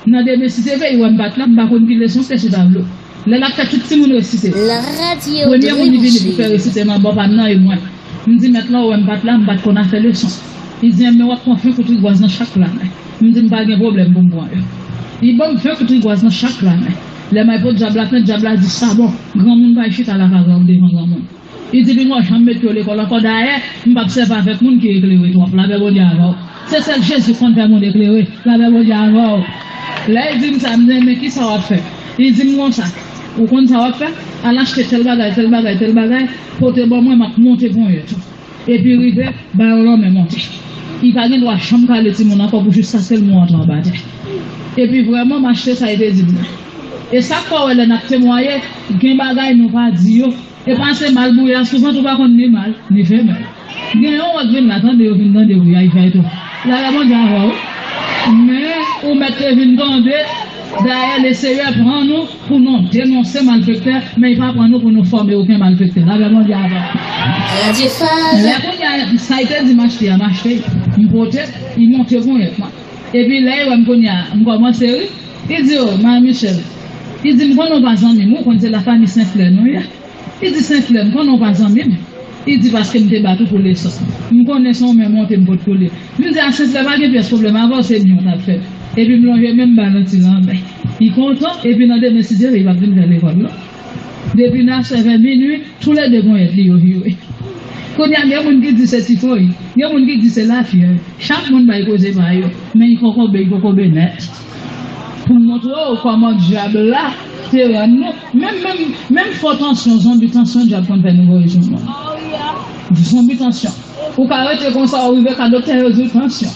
Nan demen, si se veye wè m pa t la, m pa konn ki leson k te sou tablo. Lè l ap fè tout timoun resite. Premye moun ki vini pou fè resite nan bò pa m nan e mwen. M di, mèt la, ou wè m pa t la, m pa t konn afè leson. Li di, enben, w ap pran fen kout rigwaz nan chak lanmen. M di, m pa gen pwoblèm pou m pran yo. Li ban m ven kout rigwaz nan chak la men. Lè m al pot dyab la plen, dyab la di, "Sa bon, granmoun pa chita lakay granmoun devan granmoun." Li di, "Li mwen janm met pye lekòl ankò, dayè, m p ap sèvi avèk moun ki eklere twòp." Lapè Bondye avè w. Se sèl Jezi k konn fè moun eklere. Lapè Bondye avè w. Lè li di m sa, m di, "Men kisa w ap fè?" Li di m konsa, "Ou konn sa w ap fè? Al achte tèl bagay, tèl bagay, tèl bagay, pote ban mwen, m ap monte ponyèt ou." Epi rive, ba yo lanmen monte. Li pa gen dwa janm kale timoun ankò pou jiskaske l mou antre anba tè. Epi vrèman, m achte sa li te di m nan. E sa k fè w wè lè n ap temwaye, gen bagay nou pa di yo. E pa se mal bouya, souvan tou pa konn ni mal, ni femèl. Gen yon wòk vin la, tande yo vin tande bouya, li fè tou. Lapè Bondye avè w. Men, ou mèt te vin tonbe, dayè, Leseyè pran nou pou nou denonse malfektè, men li pa pran nou pou nou fòme okenn malfektè. Lapè Bondye avè w. Lè kounye a, sa li te di m achte a, m achte, m pote, li monte ponyèt mwen. Epi lè li wè m kounye a, m kòmanse ri, li di, "O, Marie Michèle," li di, "M konnen w pa zanmi m, ou konn se lafanmi Senflè nou ye." Li di, "Senflè, m konnen w pa zanmi m." Li di, "Paske m te bat ou pou leson. M konnen se yon men monte m pot pou li." M di, "A, Senflè, pa gen pyès pwoblèm avè w, se byen w t ap fè." Epi m lonje men m ba l yon ti lanmè. Li kontan, epi nan demen, si Dye vle, li p ap vin fè lekòl non. Depi nan sè vè minui, toulède ponyèt li yo vire. Kounye a, gen moun ki di se ti foy, gen moun ki di se lafyèv. Chak moun bay koze pa yo, men li kokobe, li kokobe nèt. Pou m montre w kòman dyab la te rann nou, menm, menm, menm fò tansyon, zonbi tansyon, dyab konn fè nou voye sou moun. Zonbi tansyon. Ou ka rete konsa, ou rive ka doktè, yo di w tansyon.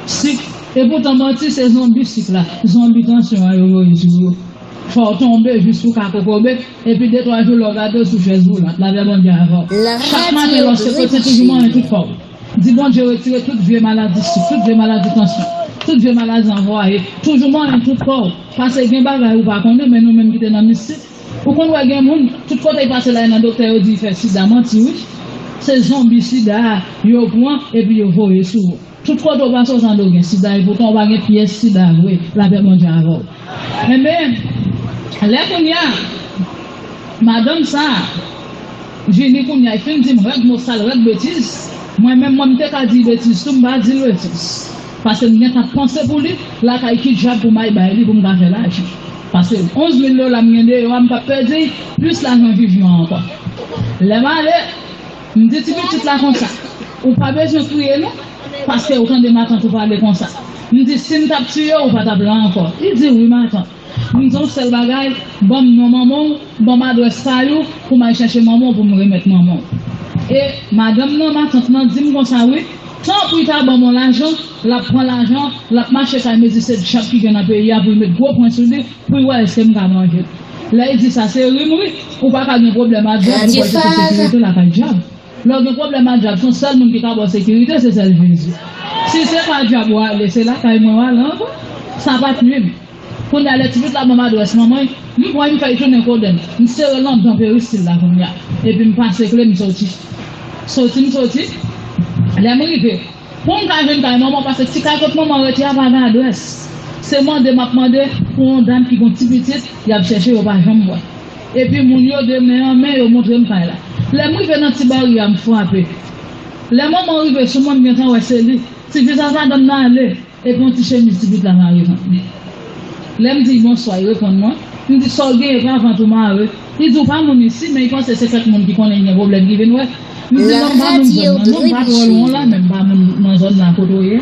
Sik. E poutan manti, se zonbi sik la, zonbi tansyon an yo voye sou ou. Fò w tonbe jis pou w ka kokobe, epi de twa jou lè w gade w sou chèz woulant, lapè Bondye avè w. Chak maten lè w se kote, toujou manyen tout kò w. Di Bondye retire tout vye maladi sik, tout vye maladi tansyon, tout vye maladi anvwaye. Toujou manyen tout kò w. Paske gen bagay ou pa konnen, men nou menm ki te nan mistik, ou konn wè gen moun, tout kote l pase la, nan doktè yo di l fè sida, manti wi. Se zonbi sida a yo pran, epi yo voye sou ou. Tout kote w pase, w santi w gen sida, epoutan w pa gen pyès sida vre. Lapè Bondye avè w. Enben, lè kounye a, madanm sa a vini kounye a, li fin di m règ mo sal, règ betiz. Mwen menm, mwen, m te ka di l betiz tou, m pa di l betiz. Paske m gentan panse pou li, lakay ki dyab pou m al bay li pou m ka fè lajan. Paske onz mil dola m gen deyò a, m p ap pèdi plis lajan viv yo ankò. Lè m ale, m di ti pitit la konsa, "Ou pa bezwen kriye non, paske ou tande matant ou pale konsa." M di, "Si m t ap tiye w, ou pa t ap la ankò." Li di, "Wi, matant." M di, "Yon sèl bagay, ban m non manman w, ban m adrès kay ou, pou m al chèche manman w, pou m remèt manman w." E madanm nan, matant nan, di m konsa, "Wi, tanpri ta ban m yon lajan," l ap pran lajan, l ap mache kay medise dyab ki gen nan peyi a, pou l met gwo pwen sou li, pou l wè èske m ka manje l. Lè l di sa, se ri m ri, ou pa ka gen pwoblèm a dyab, ou kwè se pou sekirite lakay dyab. Lè w gen pwoblèm ak dyab, se yon sèl moun ki ka ba w sekirite, se sèl Jezi. Si se pa dyab w ale, se lakay mwen w ale ankò. Sa pa t nwi m. Kounye a, lè ti pitit la ban m adrès manman l, m pran l, m fè l tounen kote m. M sere l anndan peristil la kounye a. Epi m pase kle, m soti. Soti, m soti. Lè m rive, pou m ka jwenn kay manman, paske ti kay kot manman rete a pa gen adrès. Se mande m ap mande pou yon dam ki gen yon ti pitit, y ap chèche, yo pa janm wè. Epi moun yo de men an men, yo montre m kay la. Lè m rive nan ti bari a, m frape. Lè manman rive sou mwen, m gentan wè se li. Ti vizaj madanm nan ale, epi yon ti chemiz ti pitit la mare vant li. Lè m di l bonswa, li reponn mwen. M di, "Sa w genyen pa vant ou mare?" Li di, "Ou pa moun isi," men li panse se kèk moun ki konnen l gen pwoblèm ki vin wè. M di, "Non, m pa moun zòn nan non, m pa twò lwen w la, men m pa moun nan zòn nan kote w ye."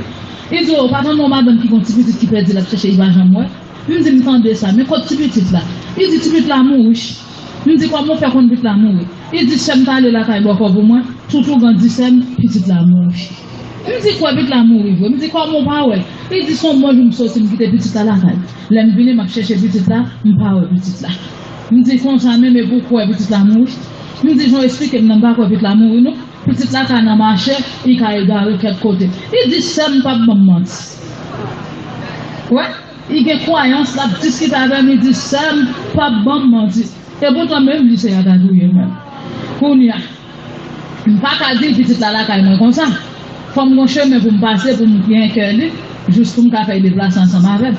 Li di, "O, ou pa tande yon madanm ki gen yon ti pitit ki pèdi, l ap chèche, li pa janm wè?" M di, "M tande sa, men kot ti pitit la?" Li di, "Ti pitit la mouri." M di, "Kòman w fè konn pitit la mouri?" Li di, "Sè m t ale lakay bòkò pou mwen, tout ougan di sè m, pitit la mouri." M di, "Kwè pitit la mouri vre?" M di, "Kòman w pa wè?" Li di, "Se yon bon jou m soti, m kite pitit la lakay. Lè m vini, m ap chèche pitit la, m pa wè pitit la." M di, "Konsa menm, epi w kwè pitit la mouri?" M di, "Jan w esplike m nan, m pa kwè pitit la mouri non. Pitit la ka nan mache, li ka egare kèk kote." Li di, "Sè m p ap ban m manti." Wè, li gen kwayans, l ap diskite avè m, li di, "Sè m p ap ban m manti." Epoutan, menm li se a ta touye menm. Kounye a, m pa ka di l pitit la lakay mwen konsa. Fò m gon chemen pou m pase, pou m gen kè li, jis pou m ka fè l deplase ansanm avè m.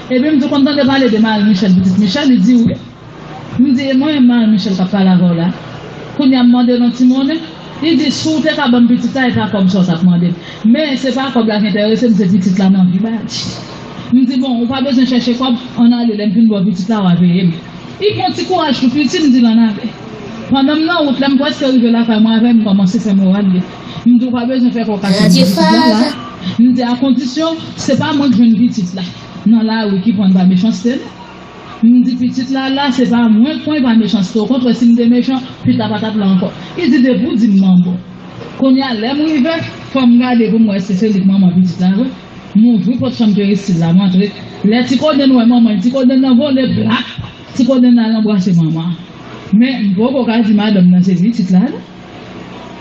Epi m di, "Ou konn tande pale de Marie Michèle, pitit Michèle?" Li di, "Wi." M di, "E mwen, Marie Michèle k ap pale avè w la. Kounye a m mande l yon ti monnen." Li di, "Si w te ka ban m pitit la, e pa kòb sa w t ap mande m. Men, se pa kòb la ki enterese m, se pitit la m anvi bay." M di, "Bon, ou pa bezwen chèche kòb, ann ale, lè m fin ba w pitit la, w a peye m." Li pran ti kouraj tou piti, m di l, "Ann ale." Pandan m nan wout la, m prèske rive lakay mwen avè l, m kòmanse fè moral li. M di, "Ou pa bezwen fè kòkasyon pou pitit la la." M di, "A kondisyon, se pa mwen k jwenn pitit la nan lari ki pran l pa mechanste, non." M di, "Pitit la la, se pa mwen k pran l pa mechanste. Okontrè, si m te mechan, pitit la pa t ap la ankò." Li di, "Depi w di m manbo." Kounye a, lè m rive, fò m gade pou m wè si se li k manman pitit la vre. M ouvri pòt chanm peristil la, m antre. Lè ti kodenn wè manman l, ti kodenn nan vole, plap! Ti kodenn al anbrase manman an. Men, m poko ka di madanm nan se pitit la, non.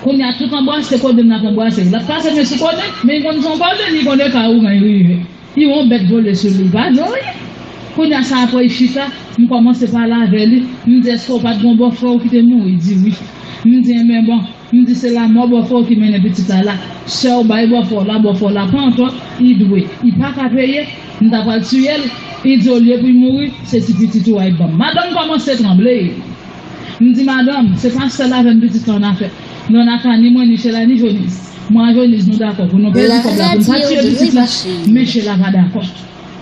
Kounye a, tout anbrase kodenn nan ap anbrase. L ap pase men sou kodenn, men li konn se yon kodenn, li konn e ka ougan li rive. Li wè yon bèt vole sou li, li pa di anyen. Kounye a, sa apre li chita, m kòmanse pale avè li. M di, "Èske w pa t gen yon bòfrè w ki te mouri?" Li di, "Wi." M di, "Enben, bon." M di, "Se lanmò bòfrè w ki mennen pitit la la. Sè w bay bòfrè w la, bòfrè w la pa an tò, li dwe. Li pa ka peye, m ta pral tiye l." Li di, "Olye pou l mouri, se ti pitit ou a y ban m." Madanm kòmanse tranble. M di, "Madanm, se pa sèl avè m pitit la ann afè. Lè w nan ka ni mwen, ni Chela, ni Jonise. Mwen a Jonise, nou dakò pou nou pèdi kòb la, pou n pa tiye pitit la, men Chela pa dakò."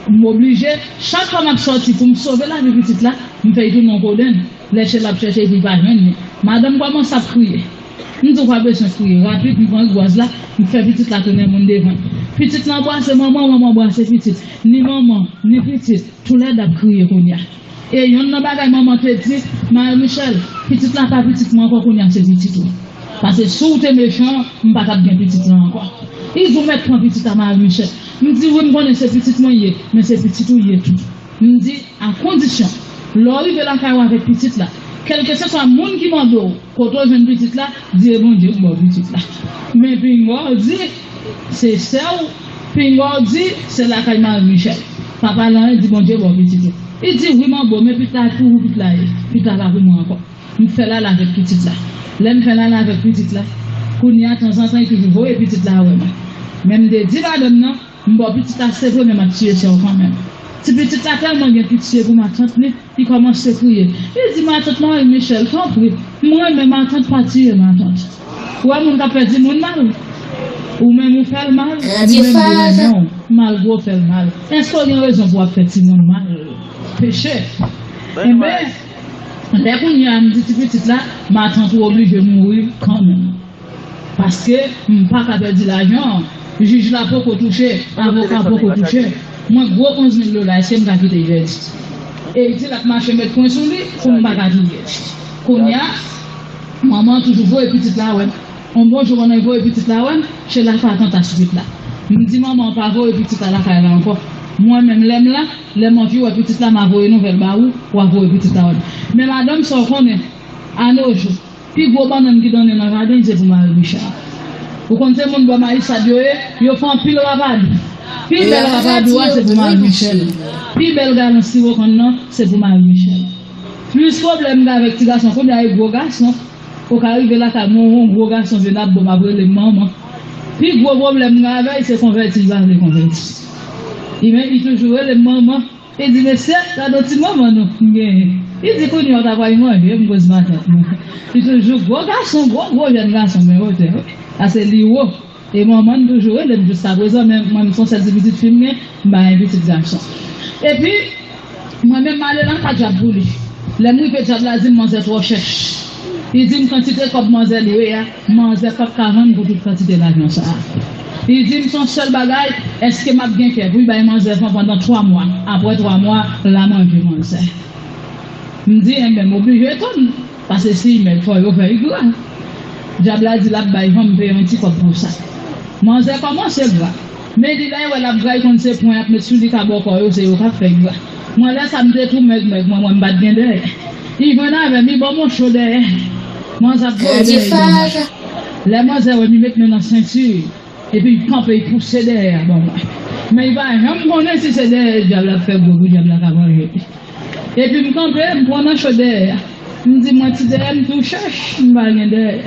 M oblije, chak fwa m ap sòti pou m sove lavi pitit la, m fè l tounen yon kodenn. Lè Chela ap chèche, epi l pa jwenn li. Madanm kòmanse ap kriye. M di, "Ou pa bezwen kriye." Rapid, m pran rigwaz la, m fè pitit la tounen moun devan. Pitit la anbrase manman, manman anbrase pitit. Ni manman, ni pitit, toulède ap kriye kounye a. E yonn nan bagay manman te di, "Marie Michèle, pitit la pa pitit mwen ankò, kounye a se pitit ou. Paske si w te mechan, m pa t ap gen pitit la ankò." Li di, "Ou mèt pran pitit la, Marie Michèle." M di, "Wi, m konnen se pitit mwen ye, men se pitit ou ye tou." M di, "A kondisyon, lè w rive lakay ou avèk pitit la, kèlkeswa moun ki mande w kote w jwenn pitit la, di e Bondye k ba w pitit la. Men pinga w di se sè w, pinga w di se lakay Marie Michèle. Pa pale anyen, di Bondye ba w pitit ou." Li di, "Wi, manbo, men pitit la pou ou pitit la ye, pitit la pa pou mwen ankò." M fè l ale avèk pitit la. Lè m fè l ale avèk pitit la, kounye a, tanzantan, li toujou voye pitit la wè mwen. Men m te di madanm nan, "M ba w pitit la, se vre, men m ap tiye sè w kanmenm." Ti pitit la tèlman gen pitye pou matant li, li kòmanse kriye. Li di, "Matant Marie Michèle, tanpri, m renmen matant, pa tiye matant. Ou wè moun k ap fè timoun mal? Ou menm ou fè l mal, li menm li renmen w, malgre w fè l mal. Èske w gen rezon pou w ap fè timoun mal? Peche." Enben, lè kounye a m di ti pitit la, "Matant ou oblije mouri kanmenm. Paske m pa ka pèdi lajan an. Jij la poko touche, avoka poko touche. Mwen gwo onz mil dola, èske m ka kite l pèdi?" E li di l ap mache met pwen sou li pou m pa ka touye l. Kounye a, manman an toujou voye pitit la wè m. Yon bon jou, pandan l voye pitit la wè m, Chela fè atanta sou pitit la. M di manman an pa voye pitit la lakay la ankò. Mwen menm, lè m la, lè m anvi wè pitit la, m a voye nouvèl ba ou, w a voye pitit la wè m. Men madanm, sa w konnen, a no jou, pi gwo bannann ki donnen nan jaden, se pou Marie Michèle. Ou konn se moun bò mayisad yo ye, yo fè anpil rapadou. Pi bèl rapadou a, se pou Marie Michèle. Pi bèl galon siwo kann nan, se pou Marie Michèle. Plis pwoblèm m gen avèk ti gason, kounye a e gwo gason. Ou ka rive lakay mwen, yon gwo gason vin ap bon, m ap rele m manman. Pi gwo pwoblèm m gen avè l, se konvèti, li pa vle konvèti. Li men, li toujou rele m manman. Li di, "Mesye, gade yon ti manman nou m genyen." Li di, "Kounye a w ta pral manje, m koz matant mwen." Li toujou gwo gason, gwo, gwo jèn gason, men wotè, wi. Sa se li wo. E manman n toujou rele m jiskaprezan, men mwen, m se yon sèl ti pitit fi m gen, m pa gen pitit gason. Epi, mwen menm, m ale nan ka dyab pou li. Lè m rive, dyab la di m manzè twò chèch. Li di m kantite kòb manzè dwe a, manzè p ap ka vann pou tout kantite lajan sa a. Li di m se yon sèl bagay, èske m ap gen kè pou m bay manzè fan pandan twa mwa, apre twa mwa, l a manje manzè. M di, enben, m oblije tann, paske si l mèg, fò yo fè l gra. Dyab la di l ap bay, fò m peye yon ti kòb pou sa. Manzè kòmanse gra. Men li, lè l wè l ap gra, li konn se pwen y ap met sou li, ka bòkò yo, se yo k ap fè l gra. Mwen, lè sa a, m te tou mèg, mèg, mwen, mwen, m pa t gen dèyè. Li jwenn avè m, li ban m yon cho dèyè. Manzè ap voye dèyè li ban mwen. Lè manzè wè m, li met men nan senti, epi l kanpe, l pouse dèyè a ban mwen. Men li pa janm konnen si se dèyè dyab la ap fè gwo pou dyab la ka manje li. Epi m kanpe, m pran nan cho dèyè a. M di, "Mwen, ti dèyè m tou chèch, m pa gen dèyè."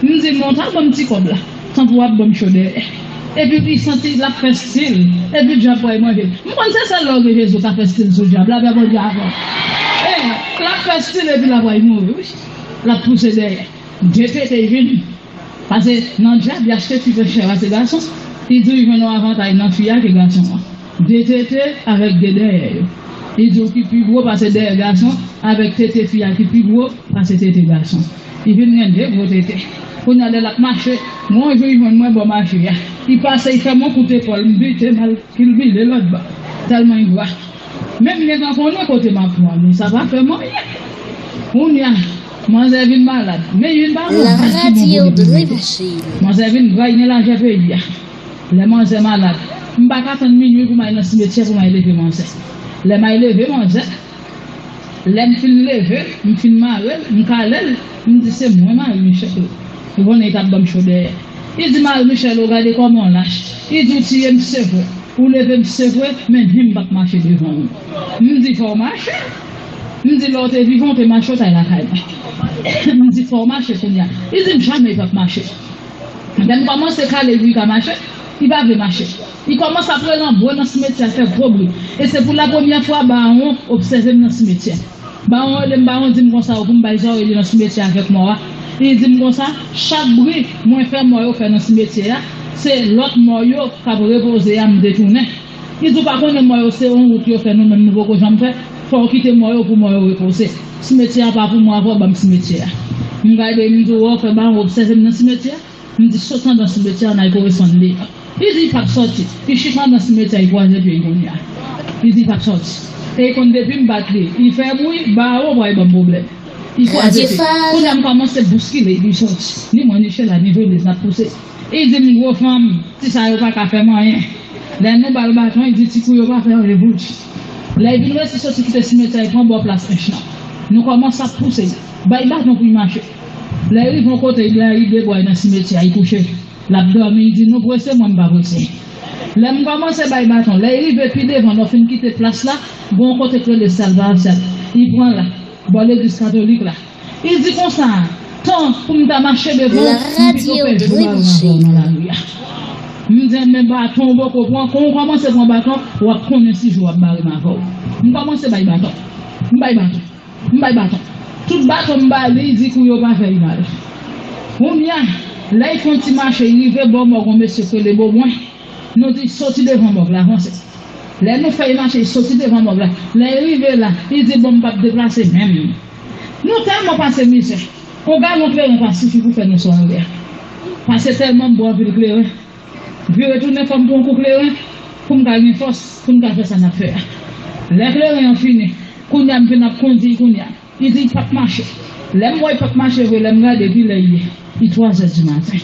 M di, "Bon, ta ban m ti kòb la, tanpri w ap ban m cho dèyè." Epi li santi l ap fè stil, epi dyab pral manje l. M konn se sèl lè w gen Jezi w ka fè stil sou dyab la, men Bondye avè w. E, l ap fè stil epi l ap pral mouri, wi. L ap pouse dèyè. Depete vini. Paske nan dyab, li achte fi fè chè a se gason. Li di w li jwenn yon avantay nan fi a ke gason an. De tete avèk de dèyè yo. Li di w ki pi gwo pase dèyè gason, avèk tete fi a ki pi gwo pase tete gason. Li vin gen de gwo tete. Kounye a lè l ap mache, gon jou li jwenn mwen bò mache a. Li pase, li fè m yon kout epòl, m bite m al kilbile lòt bò. Tèlman li gra. Men m gentan konnen kote m ap pran li, sa pa fè m anyen. Kounye a, manzè vin malad. Men li vin pa gon rad ki bon pou li pou mete. Manzè vin gra, li gen lajè peyi a. Lè manzè malad, m pa ka tann minui pou m al nan simetyè pou m al leve manzè. Lè m al leve manzè, lè m fin leve l, m fin mare l, m kale l, m di se mwen mari Michel. Ou konnen li t ap ban m cho dèyè. Li di mari Michel, ou gade kòman w lach. Li di ou tiye m se vre, ou leve m se vre, men ni m p ap mache devan ou. M di fò w mache. M di lè w te vivan w te mache w t al lakay mwen. M di fò w mache kounye a. Li di m jamè li p ap mache. Lè m kòmanse kale l pou li ka mache, li pa vle mache. Li kòmanse ap rele anbo nan simetyè a, fè gwo bri. E se pou la premyè fwa Bawon obsève m nan simetyè. Bawon rele m, Bawon di m konsa, ou pou m bay zòrèy li nan simetyè avèk mò a. Li di m konsa, chak bri mwen fè mò yo fè nan simetyè a, se lòt mò yo k ap repoze a m detounen. Li di ou pa konnen mò yo se yon wout yo fè nou menm nou poko janm fè, fò w kite mò yo pou mò yo repoze. Simetyè a pa pou mwen, avè w ban m simetyè a. M gade m di w wè w fè Bawon obsève m nan simetyè a. M di sot anndan simetyè a n al koresponn li. Li di li p ap sòti. Li chita anndan simetyè a, li kwaze pye l kounye a. Li di li p ap sòti. E li konn depi m bat li, li fè bri, Bawon pral ban m pwoblèm. Li kwaze pye l. Kounye a m kòmanse bouskile li sòti. Ni mwen, ni Chela, ni Venise n ap pouse. Li di m gwo fanm, ti sa yo pa ka fè m anyen. Lè nou ba l baton, li di ti kou yo pa fè anyen pou li. Lè li vin resi soti kite simetyè a, li pran bò plas ench lan. Nou kòmanse ap pouse l. Bay baton pou l mache. Lè l rive yon kote, li lage de bwa nan simetyè a, li kouche. L ap dòmi, li di nou prese, mwen m pa prese. Lè m kòmanse bay baton, lè l rive pi devan, lè w fin kite plas la, gon kote k rele Salvasyat. Li pran la, bò legliz katolik la. Li di konsa, tan pou m ta mache devan w, m pito pèdi w bare m avè w nan lari a. M di men baton w poko pran, kon w kòmanse pran baton, w ap konnen si jou w ap bare m avè w. M kòmanse bay baton. M bay baton. M bay baton. Tout baton m ba li, li di kou yo pa fè li mal. Kounye a, lè l fè yon ti mache, li rive bò mòg yon mesye k rele Bobwen. Nou di soti devan mòg la, avanse. Lè nou fè l mache, li soti devan mòg la. Lè l rive la, li di bon, m p ap deplase menm. Nou tèlman pase mizè. Yon galon kleren pa sifi pou fè nou sware a. Pase tèlman m bwè anpil kleren. Vire tounen fò m pran kou kleren pou m ka gen fòs pou m ka fè sa n ap fè a. Lè kleren an fini, kounye a m vin ap kondi l kounye a. Li di l p ap mache. Lè m wè l p ap mache vre, lè m gade ki lè l ye, li twazè di maten.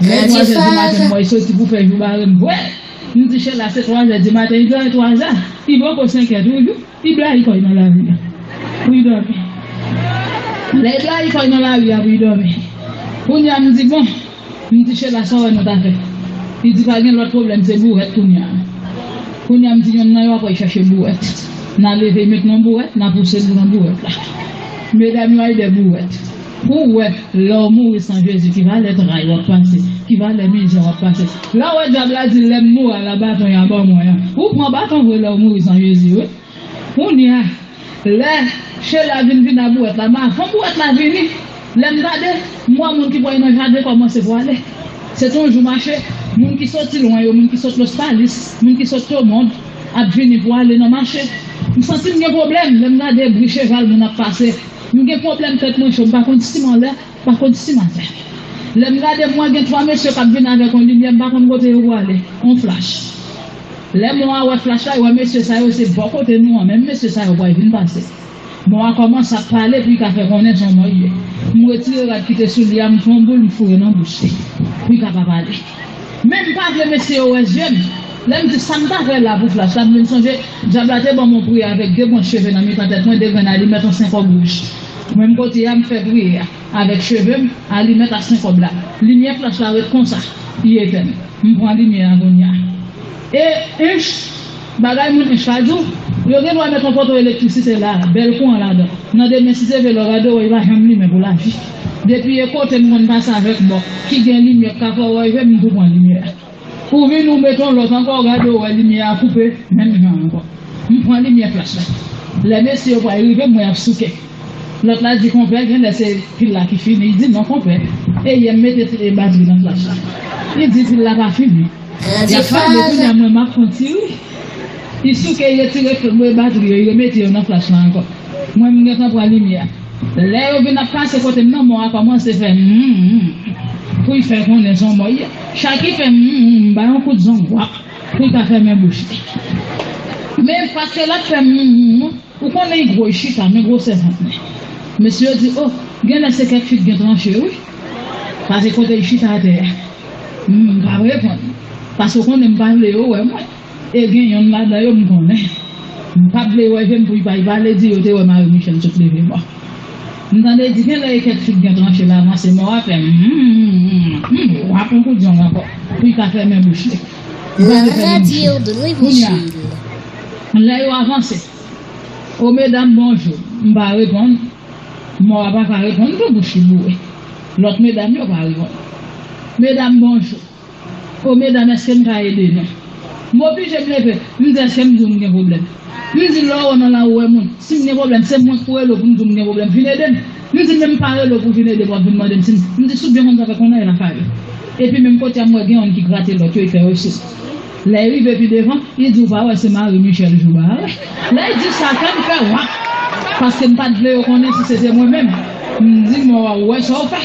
Lè li twazè di maten, m wè l soti pou fè jou bare m vre. M di Chela se twazè di maten, li di twazè. Li poko senkè toujou. Li blayi kò l nan lari a pou l dòmi. Lè l blayi kò l nan lari a pou l dòmi, kounye a m di bon, m di Chela sa w wè nou ta fè. Li di pa gen lòt pwoblèm, se bourèt kounye a. Kounye a m di yonn nan yo ap al chèche bourèt. N a leve met nan bourèt, n a pouse l nan bourèt la. Medam yo al dè bourèt. Pou w wè lè w mouri san Jezi, ki valè tray w ap pase, ki valè mizè w ap pase. Lè w wè dyab la di lè m mouri a la baton y a ban mwen an. Ou pran baton vre lè w mouri san Jezi wi. Kounye a, lè Chela vin vin a bourèt la, men avan bourèt la vini, lè m gade, m wè moun ki pral nan jaden kòmanse pwale. Se te yon jou mache, moun ki soti lwen yo, moun ki sot Lostalis, moun ki sot Tomond, ap vini pwale nan mache. M santi m gen pwoblèm lè m gade bri cheval moun ap pase. M gen pwoblèm tèt mwen cho, m pa konn si m anlè, pa konn si m atè. Lè m gade m wè gen twa mesye k ap vin avèk yon limyè, m pa konn kote yo pwale. Yon flach. Lè mò a wè flach la, li wè mesye sa yo se bò kote nou an, menm mesye sa yo pral vin pase. Mò a kòmanse ap pale pou li ka fè konnen se yon mò li ye. M retire rad ki te sou li a, m fè yon boul, m foure nan bouch li pou li ka pa pale. Men m pa vle mesye yo wè zye m. Lè m di sa m ta fè la pou flach la, m vin sonje dyab la te ban m yon priyè avèk de branch cheve nan mitan tèt mwen, de grenn alimèt, yon senkòb wouj. Menm kote a, m fè priyè a avèk cheve m, alimèt a senkòb la. Limyè flach la ret konsa, li etèn. M pran limyè a kounye a. E ench, bagay moun ench la di w, yo gen dwa met yon poto elektrisite la, bèl kouran ladan. Nan demen, si Dye vle, lè w gade w, li pa janm limen pou lavi. Depi e kote m konn pase avèk bò, ki gen limyè k ka fè w rive, m tou pran limyè a. Ou vini, ou mete yon lòt ankò, ou gade, ou wè limyè a koupe, menm jan ankò. M pran limyè flach la. Lè mesye yo pral rive, m wè y ap souke. Lòt la di, konpè, genlè se pil la ki fini. Li di, non, konpè. E yè m mete batri nan flach la. Li di, pil la pa fini. Y ap pale, kounye a mwen, m ap pran ti ri. Li souke, li retire batri yo, li remete yo nan flach la ankò. Mwen, m gentan pran limyè. Lè yo vin ap pase kote m nan, mò a kòmanse fè hmm, hmm, pou l fè konnen se yon mò l ye. Chak li fè hmm, hmm, m ba yon kout zong, wap, pou l ka fèmen bouch li. Men paske l ap fè hmm, hmm, hmm, ou konnen li gwo, li chita, men gwosè vant li. Mesye yo di, o, genlè se kèk fi k gen tranche, wi. Paske kote l chita atè a, m pa reponn. Paske w konnen m pa vle yo wè mwen. E gen yonn ladan yo m konnen. M pa t vle wè je m pou li pa li pale di yo te wè Marie Michèle sot leve mò. M tande di genlè e kèk fi k gen tranche la avanse mò a fè hmm, hmm, hmm, hmm, w ap yon kout zong ankò pou li ka fèmen bouch li. Li pa vle fèmen bouch li. Kounye a, lè yo avanse, o medam bonjou, m pa reponn. Mò a pa ka reponn tou, bouch li boure. Lòt medam yo pa reponn. Medam bonjou. O medam, èske m ka ede nou? M oblije m leve. M di, èske m di w m gen pwoblèm? M di, lè w wè nan lari w wè moun, si m gen pwoblèm, se mwen k pou rele w pou m di w m gen pwoblèm, vin ede m. M di, men m pa rele w pou vin ede m, w ap vin mande m si m. M di, si w byen konn sa fè, konn nan lakay ou. Epi menm kote a, m wè gen yonn ki grate lòt yo, e fè yo sou. Lè l rive pi devan, li di, ou pa wè se Marie Michèle Juba a, wi. Lè l di sa, kè m fè wap. Paske m pa t vle yo konnen si se te mwen menm. M di, mò a, ou wè sa w fè?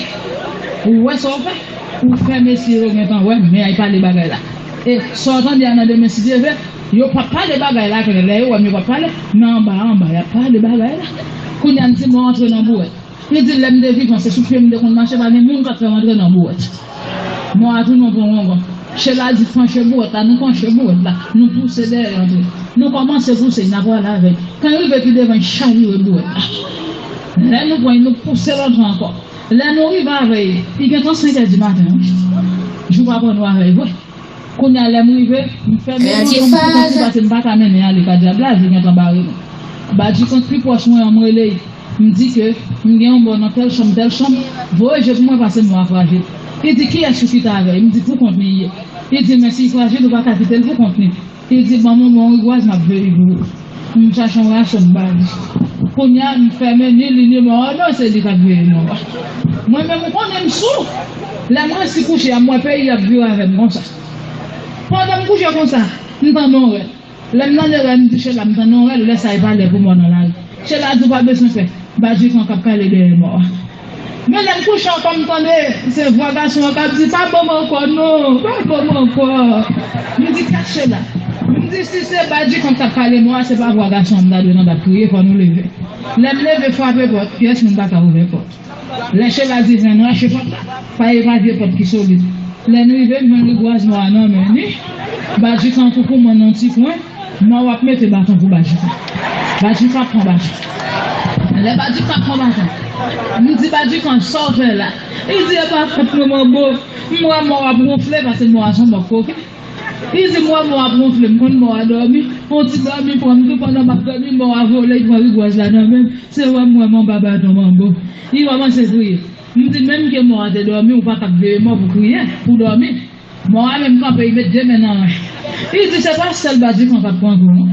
Ou wè sa w fè? Ou fè mesye yo gentan wè, men ay pale bagay la. E sa w tande a nan demen, si Dye vle, yo p ap pale bagay la klè. Lè yo wè m, yo p ap pale, men anba anba, y ap pale bagay la. Kounye a, m di, mò antre nan bouwèt. Li di, lè m te vivan, se sou pye m te konn mache, pa gen moun k ap fè m antre nan bouwèt. Mò a tounen yon pon wongon. Chela di, panche bouwèt la, nou panche bouwèt la, nou pouse dèyè antre. Nou kòmanse pouse, n ap prale avè l. Kan l rive pi devan, l chavire bouwèt la. Lè nou pran l, nou pouse l antre ankò. Lè nou rive avè l, li gentan senk è di maten, wi. Jou pa pran nou avè l vre. Kounye a, lè m rive, m fèmen bouton m pou kont li, paske m pa ka mennen ale Kadyab la, li gentan bare nou. Badjikan k pi pwòch mwen an, m rele l. M di ke m gen yon mò nan tèl chanm, tèl chanm, voye je pou mwen, paske mò a frajil. Li di, kiyès ou kite avè l? M di, pou kont li ye. Li di, men si l frajil, ou pa ka kite l pou kont li. Li di, ban m yon bon rigwaz, m ap veye pou ou. M chache yon rasyon, m ba li. Kounye a, m fèmen ni li ni mò a, non, se li k ap veye mò a. Mwen menm, ou konnen m sou. Lè m resi kouche a, m wè peyi ap vire avè m konsa. Pandan m kouche konsa, m tande yon rèl. Lè m tande rèl, m di, Chela, m tande yon rèl, lè sa a e pa lè pou mò nan lari. Chela di, ou pa bezwen pè, Badjikan k ap kale dèyè mò a. Men lè m kouche ankò, m tande se vwa gason an k ap di, pa ban m ankò non, pa ban m ankò. M di, kèt Chela. M di, si se Badjikan k ap kale mò a, se pa vwa gason an m ta dwe tande ap kriye, fò nou leve. Lè m leve, frape pòt, pyès moun pa ka ouvè pòt. Lè Chela di ven, rache pòt la, pa e pa vye pòt ki solid. Lè n rive, m jwenn rigwaz mò a nan men ni. Badjikan koukou mwen nan ti kwen, mò a ap mete baton pou Badjikan. Badjikan ap pran baton. Lè Badjikan ap pran baton, m di, Badjikan, sa w fè la? Li di, e pa fòt nou, manbo. M wè mò a ap wonfle, paske mò a se yon mò k koken. Li di, m wè mò a ap wonfle, m konn mò a dòmi. Yon ti dòmi pran m tou, pandan m ap dòmi, mò a vole, li pran rigwaz la nan men m. Se wè m wè manba baton manbo. Li kòmanse kriye. M di, menm ke mò a te dòmi, ou pa t ap veye mò pou kriye, pou dòmi. Mò a menm kanpe, li met de men nan ren. Li di, se pa sèl Badjikan k ap pran kou, non.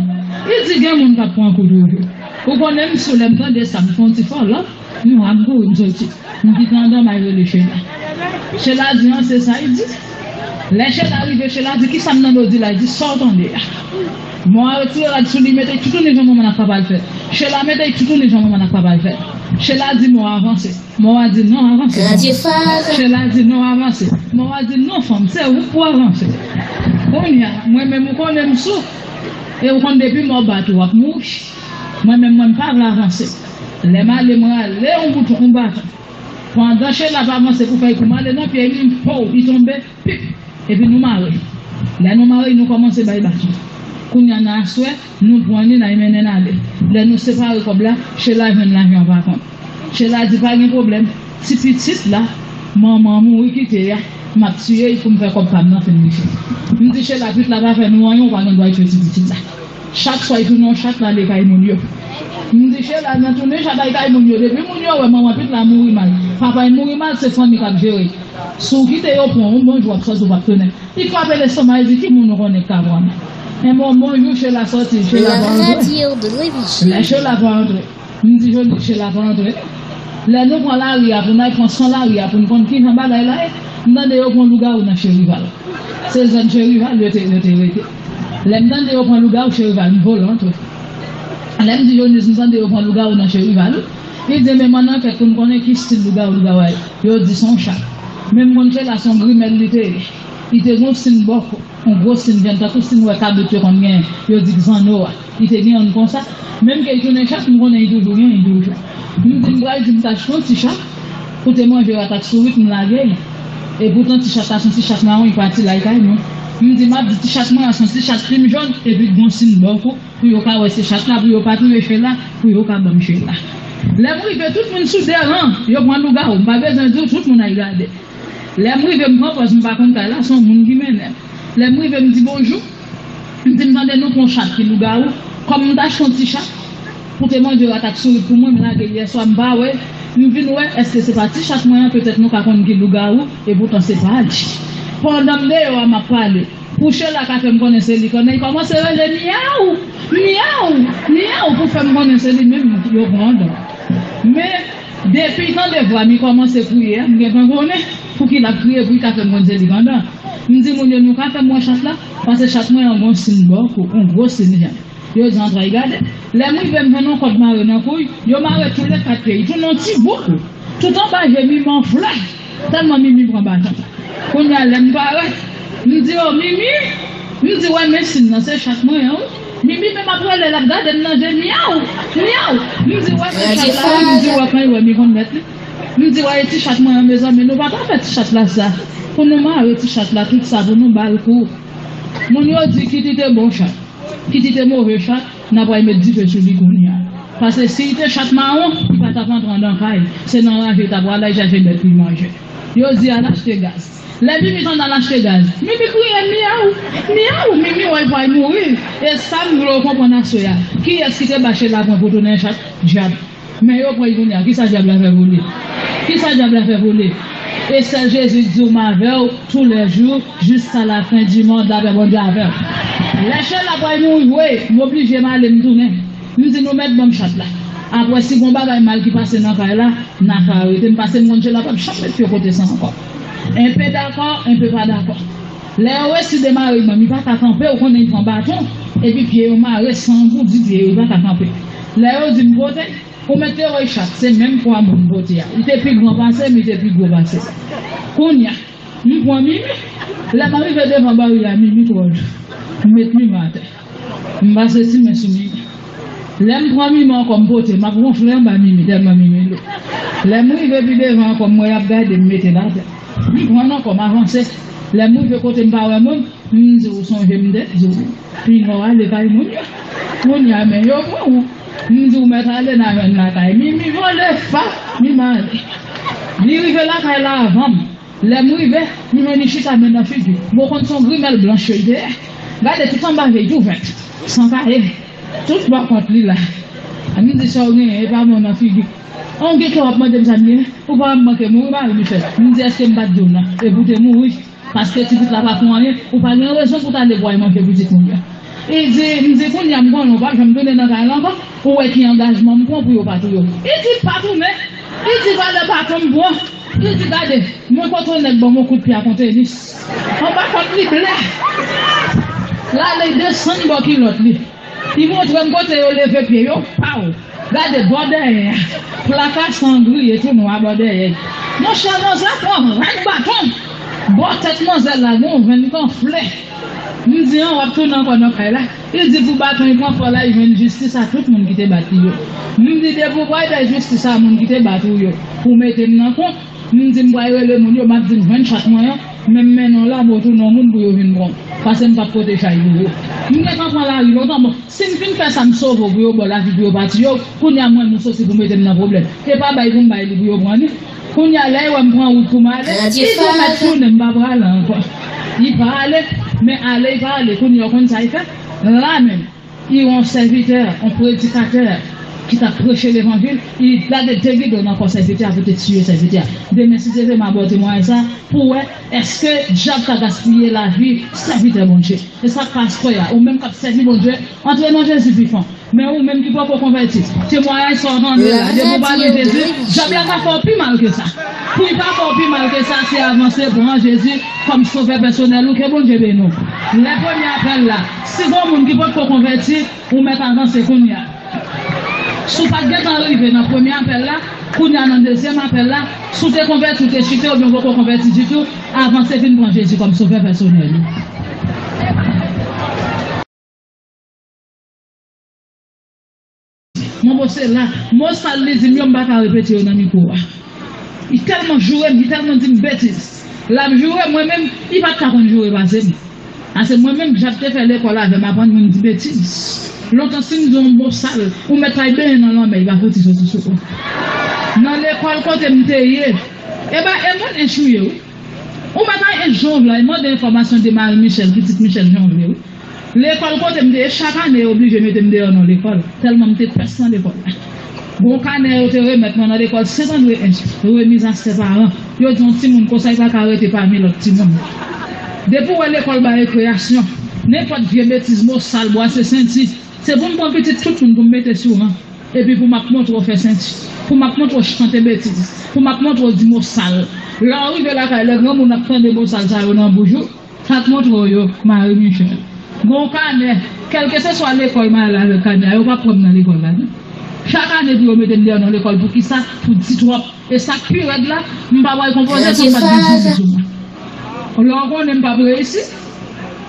Li di, gen moun k ap pran kou toujou. Ou konnen m sou, lè m tande sa, m fè yon ti fòlòp, m ap kouri, m soti. M kite anndan, m al rele Chela. Chela di, an, se sa, li di. Lè Chela rive, Chela di, kisa m tande w di la? Li di, sa w tande a? Mò a retire rad sou li, mete toutouni jan manman l ak papa l fè. Chela mete toutouni jan manman l ak papa l fè. Chela di, mò a avanse. Mò a di, non, avanse, fanm. Chela di, non, avanse. Mò a di, non, fanm, se ou k pou avanse. Kounye a, mwen menm, ou konnen m sou. E ou konn depi mò bat ou, w ap mouri. Mwen menm, mwen m pa vle avanse. Lè m ale, mwen ale yon bout yon baton. Pandan Chela ap avanse pou fè l kou m ale nan pye li, m pow, li tonbe, pip, epi nou mare. Lè nou mare, nou kòmanse bay baton. Kounye a nan aswè, nou pran li, n al mennen l ale. Lè nou separe kòb la, Chela jwenn lajan pa kont. Chela di, pa gen pwoblèm, ti pitit la, manman an mouri kite a, m ap tiye l pou m fè kòb pa m nan fin rive. M di, Chela, pitit la pa fè nou anyen, ou pa gen dwa tiye ti pitit la. Chak swa, li tounen yon chat, l ale kay moun yo. M di, Chela, nan tounen chat, al kay moun yo. Depi moun yo wè manman pitit la mouri mal, papa l mouri mal, se fanmi k ap jere. Si w kite yo pran w, yon bon jou w ap sòti, ou p ap tounen. Li frape lestomak, li di, ki moun ou konnen k ka pran m? Enben, yon bon jou, Chela sòti, Chela pa antre. Lè Chela pa antre, m di, jodi, Chela pa antre. Lè nou pran lari a pou n al pran san lari a pou n konn kijan bagay la ye, m tande yo pran lougawou nan Cherival. Se zòn Cherival yo te, yo te rete. Lè m tande yo pran lougawou Cherival, m vole antre. Lè m di Jonis, m tande yo pran lougawou nan Cherival, li di, men m ann ankèt pou m konnen ki stil lougawou lougawou a ye. Yo di se yon chat. Men m konn Chela se yon grimèl li te ye. Li te gen yon sin bòkò, yon gwo sin vyann, tankou sin w wè kabrit yo konn genyen, yo di k zanno a. Li te gen youn konsa. Menm ke li tounen chat, m konnen li toujou gen, li toujou. M di m pral di m t achte yon ti chat pou te manje rat ak sourit, m lage l. Epoutan ti chat la se yon ti chat mawon, li pati lakay mwen. M di m ap di ti chat mwen an se yon ti chat plim jòn, epi k gon sin bòkò, pou yo ka wè se chat la, pou yo pa touye Chela, pou yo ka ban m Chela. Lè m rive, tout moun sou dèran, yo pran lougawou, m pa bezwen di w, tout moun al gade. Lè m rive, m pran pòz, m pa konn kay la, se yon moun ki mennen m. Lè m rive, m di bonjou, m di m tande nou pran yon chat ki lougawou, kòm m t achte yon ti chat pou te manje rat ak sourit pou mwen, m lage l yè swa, m pa wè, m vin wè, èske se pa ti chat mwen an, petèt nou ka konn ki lougawou, epoutan se pa li. Pandan m deyò a, m ap pale. Pou Chela ka fè m konnen se li k anndan, li kòmanse rele myaw, myaw, myaw pou fè m konnen se li menm yo pran anndan. Men, depi l tande vwa m, li kòmanse kriye a, m gentan konnen pou ki l ap kriye, pou l ka fè m konn se li k anndan. M di moun yo, nou ka fè m wè chat la, paske chat mwen an gon sin bòkò, yon gwo sin vyann. Yo di antre al gade. Lè m rive, m jwenn yon kòd mare nan kou l, yo mare tou le kat pye, li tounen yon ti bouk. Tout anba je Mimi an flè, tèlman Mimi pran baton. Kounye a, lè m parèt, m di, o, Mimi, m di, wè men sin nan, se chat mwen an, wi. Mimi menm ap rele, l ap gade m nan je, myaw, myaw. M di, wè se chat la, wi, m di, wè kan l wè m, li konn mèt li. M di, wè e ti chat mwen an, mezanmi, nou pa ta fè ti chat la sa. Pou nou mare ti chat la, tout sa, pou nou ba l kou. Moun yo di, kit li te bon chat, kit li te move chat, n a pral met dife sou li kounye a. Paske si l te chat mawon, li pa t ap antre anndan kay. Se nan raje l t ap pral al chache bèt pou l manje. Yo di al achte gaz. Lè Mimi tande al achte gaz, Mimi kriye myaw, myaw, Mimi wè l pral mouri. E sa m vle w konprann aswè a. Kiyès ki te ba Chela pwen pou tounen chat? Dyab. Men yo pran l kounye a, kisa dyab la fè pou li? Kisa dyab la fè pou li? E sèl Jezi k di w m avè w toulèjou, jiska lafen di mond, lapè Bondye avè w. Lè Chela pral mouri vre, m oblije m ale, m tounen. M di nou mèt ban m chat la. Apre si gon bagay mal ki pase nan kay la, n a ka arete m, paske m konn Chela p ap janm met pye kote sa ankò. Enpe dakò, enpe pa dakò. Lè yo resi demare l, men li pa ka kanpe, ou konnen li pran baton, epi pye yo mare, san pou di pye yo, li pa ka kanpe. Lè yo di m pote, ou mèt te wè chat, se menm pwa moun pote a. Li te pi gran pase m, li te pi gwo pase m. Kounye a, m pran Mimi. Lè m rive devan bari a, Mimi twò lou. M met Mimi atè. M pase ti men sou Mimi. Lè m pran Mimi ankò, m pote, m ap wonfle anba Mimi, tèlman Mimi lou. Lè m rive pi devan ankò, m wè y ap gade m, mete l atè. M pran l ankò, m avanse. Lè m rive kote m pa wè moun, m di, ou sonje m te di w, pinga w ale kay moun yo. Kounye a, men yo pran ou. M di, ou mèt ale, n a jwenn lakay. Mimi vole, fap, Mimi ale. Li rive lakay la avan m. Lè m rive, m jwenn li chita men nan figi m. Bon, konn se yon grimèl blanch yo te ye. Gade, tout anba je l tou vèt, san kaye. Tout bò kont li la. M di, sa w genyen, e pa bon nan figi. An gen kè w ap mande m sa m genyen. Ou pa wè m manke mouri, mari m fèt. M di, èske m pa t di w nan? Epi w te mouri. Paske ti pitit la pa fè w anyen, ou pa gen rezon pou w ta ale pou w al manje pitit moun yo. Li di, m di, kounye a m konnen w p ap janm tounen nan kay la ankò, ou wè ki angajman m pran pou yo pa touye w. Li di, pa tounen. Li di, valè baton m pran. Li di, gade, mwen kote yon nèg ban m yon kout pye ak yon tenis. Anba kòt li blè. L ale desann bò kilòt li. Li montre m kote yo leve pye yo, paw. Gade bò dèyè a. Plaka san griye tou nwa bò dèyè. Monchè, manzè pran rèk baton. Bò tèt manzè la, gen yon venn k anfle. M di, an, w ap tounen ankò nan kay la. Li di pou baton li pran fò la, li jwenn jistis a tout moun ki te bat li yo. M di, depi w pral bay jistis a moun ki te bat ou yo, pou w mete m nan kont, m di m pral rele moun yo, m ap di m jwenn chat mwen an, men m mennen w la, men w tounen yon moun pou yo vin pran w. Paske m p ap pote chay pou yo. M gentan pran lari lontan, bon, si m fin fè sa, m sove w pou yo ba w lavi, pou yo pa tiye w, kounye a m wè m ou soti pou mete m nan pwoblèm. E pa bay pou m bay li pou yo pran li. Kounye a, lè yo wè m pran wout pou m ale, li di w mèt tounen, m pa prale ankò. Li pa ale, men ale, li pa ale. Kounye a, w konn sa li fè? La menm. Li yon sèvitè, yon predikatè. ki t ap preche levanjil, li lage de gidon nan kò sèvitè a pou te tiye sèvitè a. Demen, si Dye vle, m a ba w temwayaj sa pou w wè èske dyab ka gaspiye lavi sèvitè Bondye. E sa k pastè a, ou menm k ap sèvi Bondye, antre nan Jezi vivan. Men ou menm ki poko konvèti, temwayaj sa w tande la, depi w pa gen Jezi, dyab la ka fè w pi mal ke sa. Pou li pa fè w pi mal ke sa, se avanse pran Jezi kòm sovè pèsonèl ou, ke Bondye beni w. Lè premye apèl la, si gon moun ki potko konvèti, ou mèt avanse kounye a. Si w pa t gentan rive nan premye apèl la, kounye a nan dezyèm apèl la, si w te konvèti, w te chite, oubyen w poko konvèti ditou, avanse vin pran Jezi kòm sovè pèsonèl ou. Mwen, bon, se la, mo sal li di m yo, m pa ka repete yo nan mikwo a. Li tèlman joure m, li tèlman di m betiz. L ap joure, mwen menm, li pa t ka konn joure pase m. Ase mwen menm, dyab te fè lekòl avè m, aprann moun di betiz. Lontan, si m di yon mo sal, ou mèt al benyen nan lanmè, li pa fouti soti sou ou. Nan lekòl kote m te ye, e ba, e moun ench ou ye, wi. Ou mèt al ench jan w vle, al mande enfòmasyon de Marie Michel, pitit Michel, jan w vle, wi. Lekòl kote m te ye, chak ane, yo oblije mete m deyò nan lekòl, tèlman m te pès nan lekòl la. Gon kanè yo te remèt mwen nan lekòl Sent Andre Ench, remiz a sè paran. Yo di yon timoun konsa, li pa ka rete pami lòt timoun. Depi w wè lekòl ba rekreyasyon, nenpòt vye betiz, mo sal, bwase senti, se pou m pran pitit tout moun pou m mete sou ran. Epi pou m ap montre w fè senti, pou m ap montre w chante betiz, pou m ap montre w di mo sal. Lè w rive lakay, lè granmoun ap tande mo sal sa yo nan bouch ou, sa k montre w yo, Marie Michel. Gon kanè, kèlkeswa lekòl m ale avèk kanè a, yo p ap pran m nan lekòl la, non. Chak ane pou yo mete m deyò nan lekòl, poukisa? Pou di twòp. E sa k pi rèd la, m pa pral konpoze si m pa t gen zonbi sou mwen. Lè w konnen m p ap reyisi,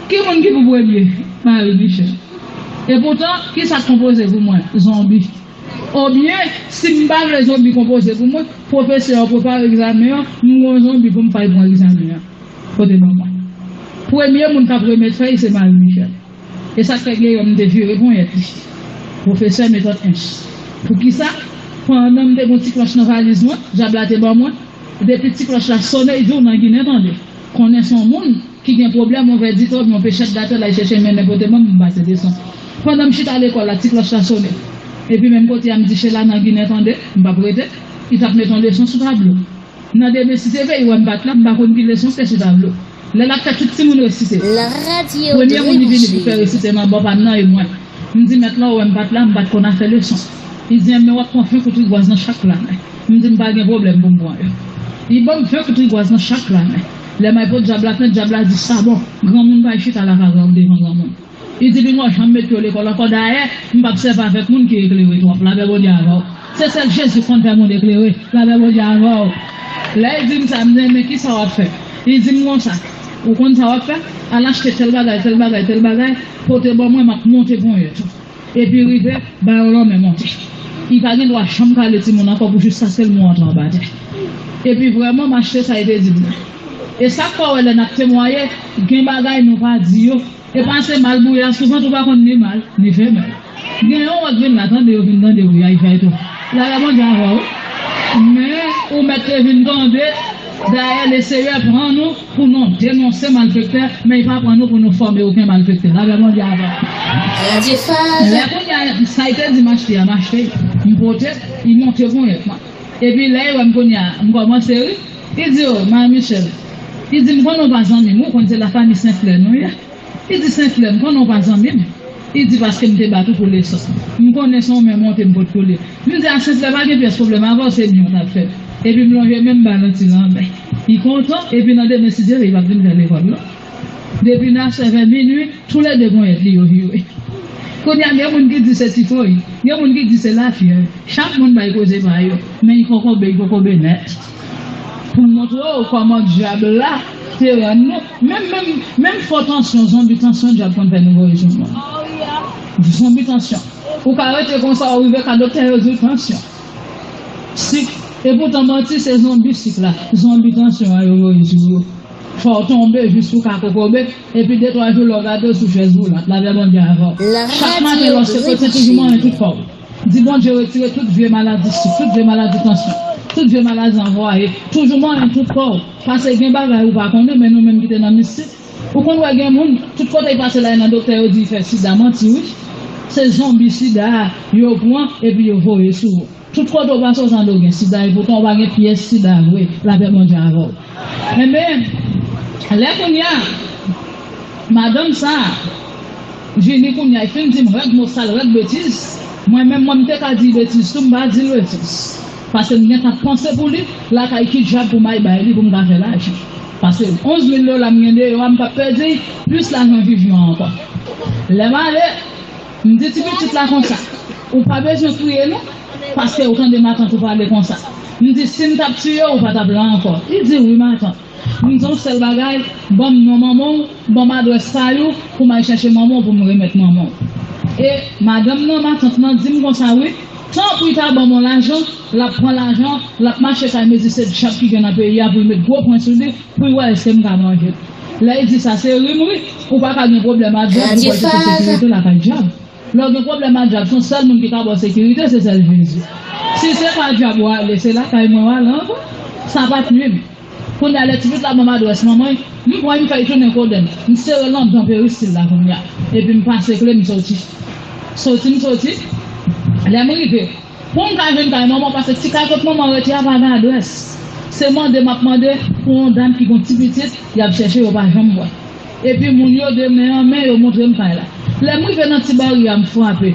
ki moun ki pou premye? Marie Michel. Epoutan, kisa k konpoze pou mwen? Zonbi. Oubyen, si m pa vle zonbi konpoze pou mwen, pwofesè an prepare egzamen an, m gon zonbi pou m fè l pran egzamen an. Kote ban mwen. Premye moun k ap remèt fèy se Marie Michel. E sa k fè gen yon m te vire ponyèt li. Pwofesè Metòd Ench. Poukisa? Pandan m te gon ti klòch nan valiz mwen, dyab la te ban mwen, depi ti klòch la sonnen, li di w nan Ginen tande. Konnen se yon moun ki gen pwoblèm, yon vèditò, yon pechèt datè, l al chèche mennen pote ban m, m pase leson. Pandan m chita lekòl la, ti klòch la sonnen. Epi menm kote a, m di Chela nan Ginen tande, m p ap rete, li t ap met yon leson sou tablo. Nan demen, si se veye wè m pa t la, m pa konn ki leson se sou tablo. Lè l ap fè tout timoun resite. Premye moun ki vini pou fè resite nan bò pa m nan e mwen. M di, mèt la, ou wè m pa t la, m pa t konn afè leson. Li di, enben w ap pran ven kout rigwaz nan chak la men. M di, m pa gen pwoblèm pou m pran yo. Li ban m ven kout rigwaz nan chak la men. Lè m al pot dyab la plent, dyab la di, sa bon, granmoun pa chita la ka gran devan granmoun. Li di, li pa janm met pye w lekòl ankò. Dayè, m p ap sèvi avèk moun ki eklere twòp. Lapè Bondye avè w. Se sèl Jezi k konn fè moun eklere. Lapè Bondye avè w. Lè li di m sa, m di, men kisa w ap fè? Li di m konsa, ou konn sa w ap fè? Al achte tèl bagay, tèl bagay, tèl bagay, pote ban mwen, m ap monte ponyèt ou. Epi rive, ba yon lanmen monte. Li pa gen dwa janm pale timoun ankò pou jiskaske l mou antre anba tè. Epi vrèman, m achte sa li te di m nan. E sa k fè w wè lè n ap temwaye, gen bagay nou pa di yo. E pase mal bouya sou vant ou pa konn ni mal, ni femèl. Gen yon wòt vin la tande yo vin tande bouya, li fè tou. Lapè Bondye avè w. Men, ou mèt te vin tande, dayè, Leseyè pran nou pou nou denonse malfektè, men li pa pran nou pou nou fòme okenn malfektè. Lapè Bondye avè w. Lè kounye a, sa li te di m achte a, m achte, m pote, li monte ponyèt mwen. Epi lè li wè m kounye a, m kòmanse ri, li di, o, Marie Michel, li di, m konnen w pa zanmi m, ou konn se lafanmi Senflè nou ye. Li di, Senflè, m konnen w pa zanmi m. Li di, paske m te bat ou pou leson. M konnen se yon men monte m pot pou li. M di, a Senflè, pa gen pyès pwoblèm, avè w se byen w t ap fè. Epi m lonje men m ba l yon ti lanmè. Li kontan, epi nan demen, si Dye vle, li p ap vin fè lekòl non. Depi nan aswè vè minui, toulède ponyèt li yo vire. Kounye a, gen moun ki di se ti foy, gen moun ki di se lafyèv. Chak moun bay koze pa yo, men li kokobe, li kokobe nèt. Pou m montre w kòman dyab la te rann nou, menm, menm, menm fò tansyon, zonbi tansyon, dyab konn fè nou voye sou moun. Zonbi tansyon. Ou ka rete konsa, ou rive ka doktè, yo di w tansyon. Sik, epoutan manti, se zonbi sik la, zonbi tansyon an yo voye sou yo. Fò w tonbe jis ou ka kokobe, epi de twa jou lè w gade w sou chèz woulant, lapè Bondye avè w. Chak maten lè w se kote toujou manyen tout kò w. Di Bondye retire tout vye maladi sik, tout vye maladi tansyon, tout vye maladi anvwaye, toujou manyen tout kò w. Paske gen bagay ou pa konnen, men nou menm ki te nan mistik, ou konn wè gen moun, tout kote l pase la, nan doktè yo di l fè sida, manti wi. Se zonbi sida a yo pran epi yo voye sou ou. Tout kote w pase, w tande w gen sida, epoutan w pa gen pyès sida vre. Lapè Bondye avè w. Enben, lè kounye a, madanm sa a vini kounye a, li fin di m règ mo sal, règ betiz. Mwen menm, mwen, m te ka di l betiz tou, m pa di l betiz. Paske m gentan panse pou li, lakay ki dyab pou m al bay li pou m ka fè lajan. Paske onz mil dola m gen deyò a, m p ap pèdi plis lajan jijman ankò. Lè m ale, m di ti pitit la konsa, ou pa bezwen kriye non, paske ou tande matant ou pale konsa. M di, si m t ap tiye w, ou pa t ap la ankò. Li di, wi, matant. M di yon sèl bagay, ban m non manman w, ban m adrès kay ou, pou m al chèche manman w, pou m remèt manman w. E madanm nan, matant nan, di m konsa, wi, tanpri ta ban m yon lajan, l ap pran lajan, l ap mache kay medise dyab ki gen nan peyi a pou l met gwo pwen sou li, pou l wè èske m ka manje l. Lè l di sa, se ri m ri, ou pa ka gen pwoblèm ak dyab, ou kwè se pou sekirite lakay dyab. Lè w gen pwoblèm ak dyab, se yon sèl moun ki ka ba w sekirite, se sèl Jezi. Si se pa dyab w ale, se lakay mwen w ale ankò. Sa pa t nwi m. Kounye a, lè ti pitit la ban m adrès manman l, m pran, m fè l tounen koden. M sere l anndan peristil la kounye a. Epi m pase kle, m soti. Soti, m soti. Lè m rive, pou m ka jwenn kay manman, paske ti kay kot manman rete a pa gen adrès. Se mande m ap mande pou yon dam ki gon ti pitit, y ap chèche, yo pa janm wè. Epi moun yo de men an men, yo montre m kay la. Lè m rive nan ti bari a, m frape.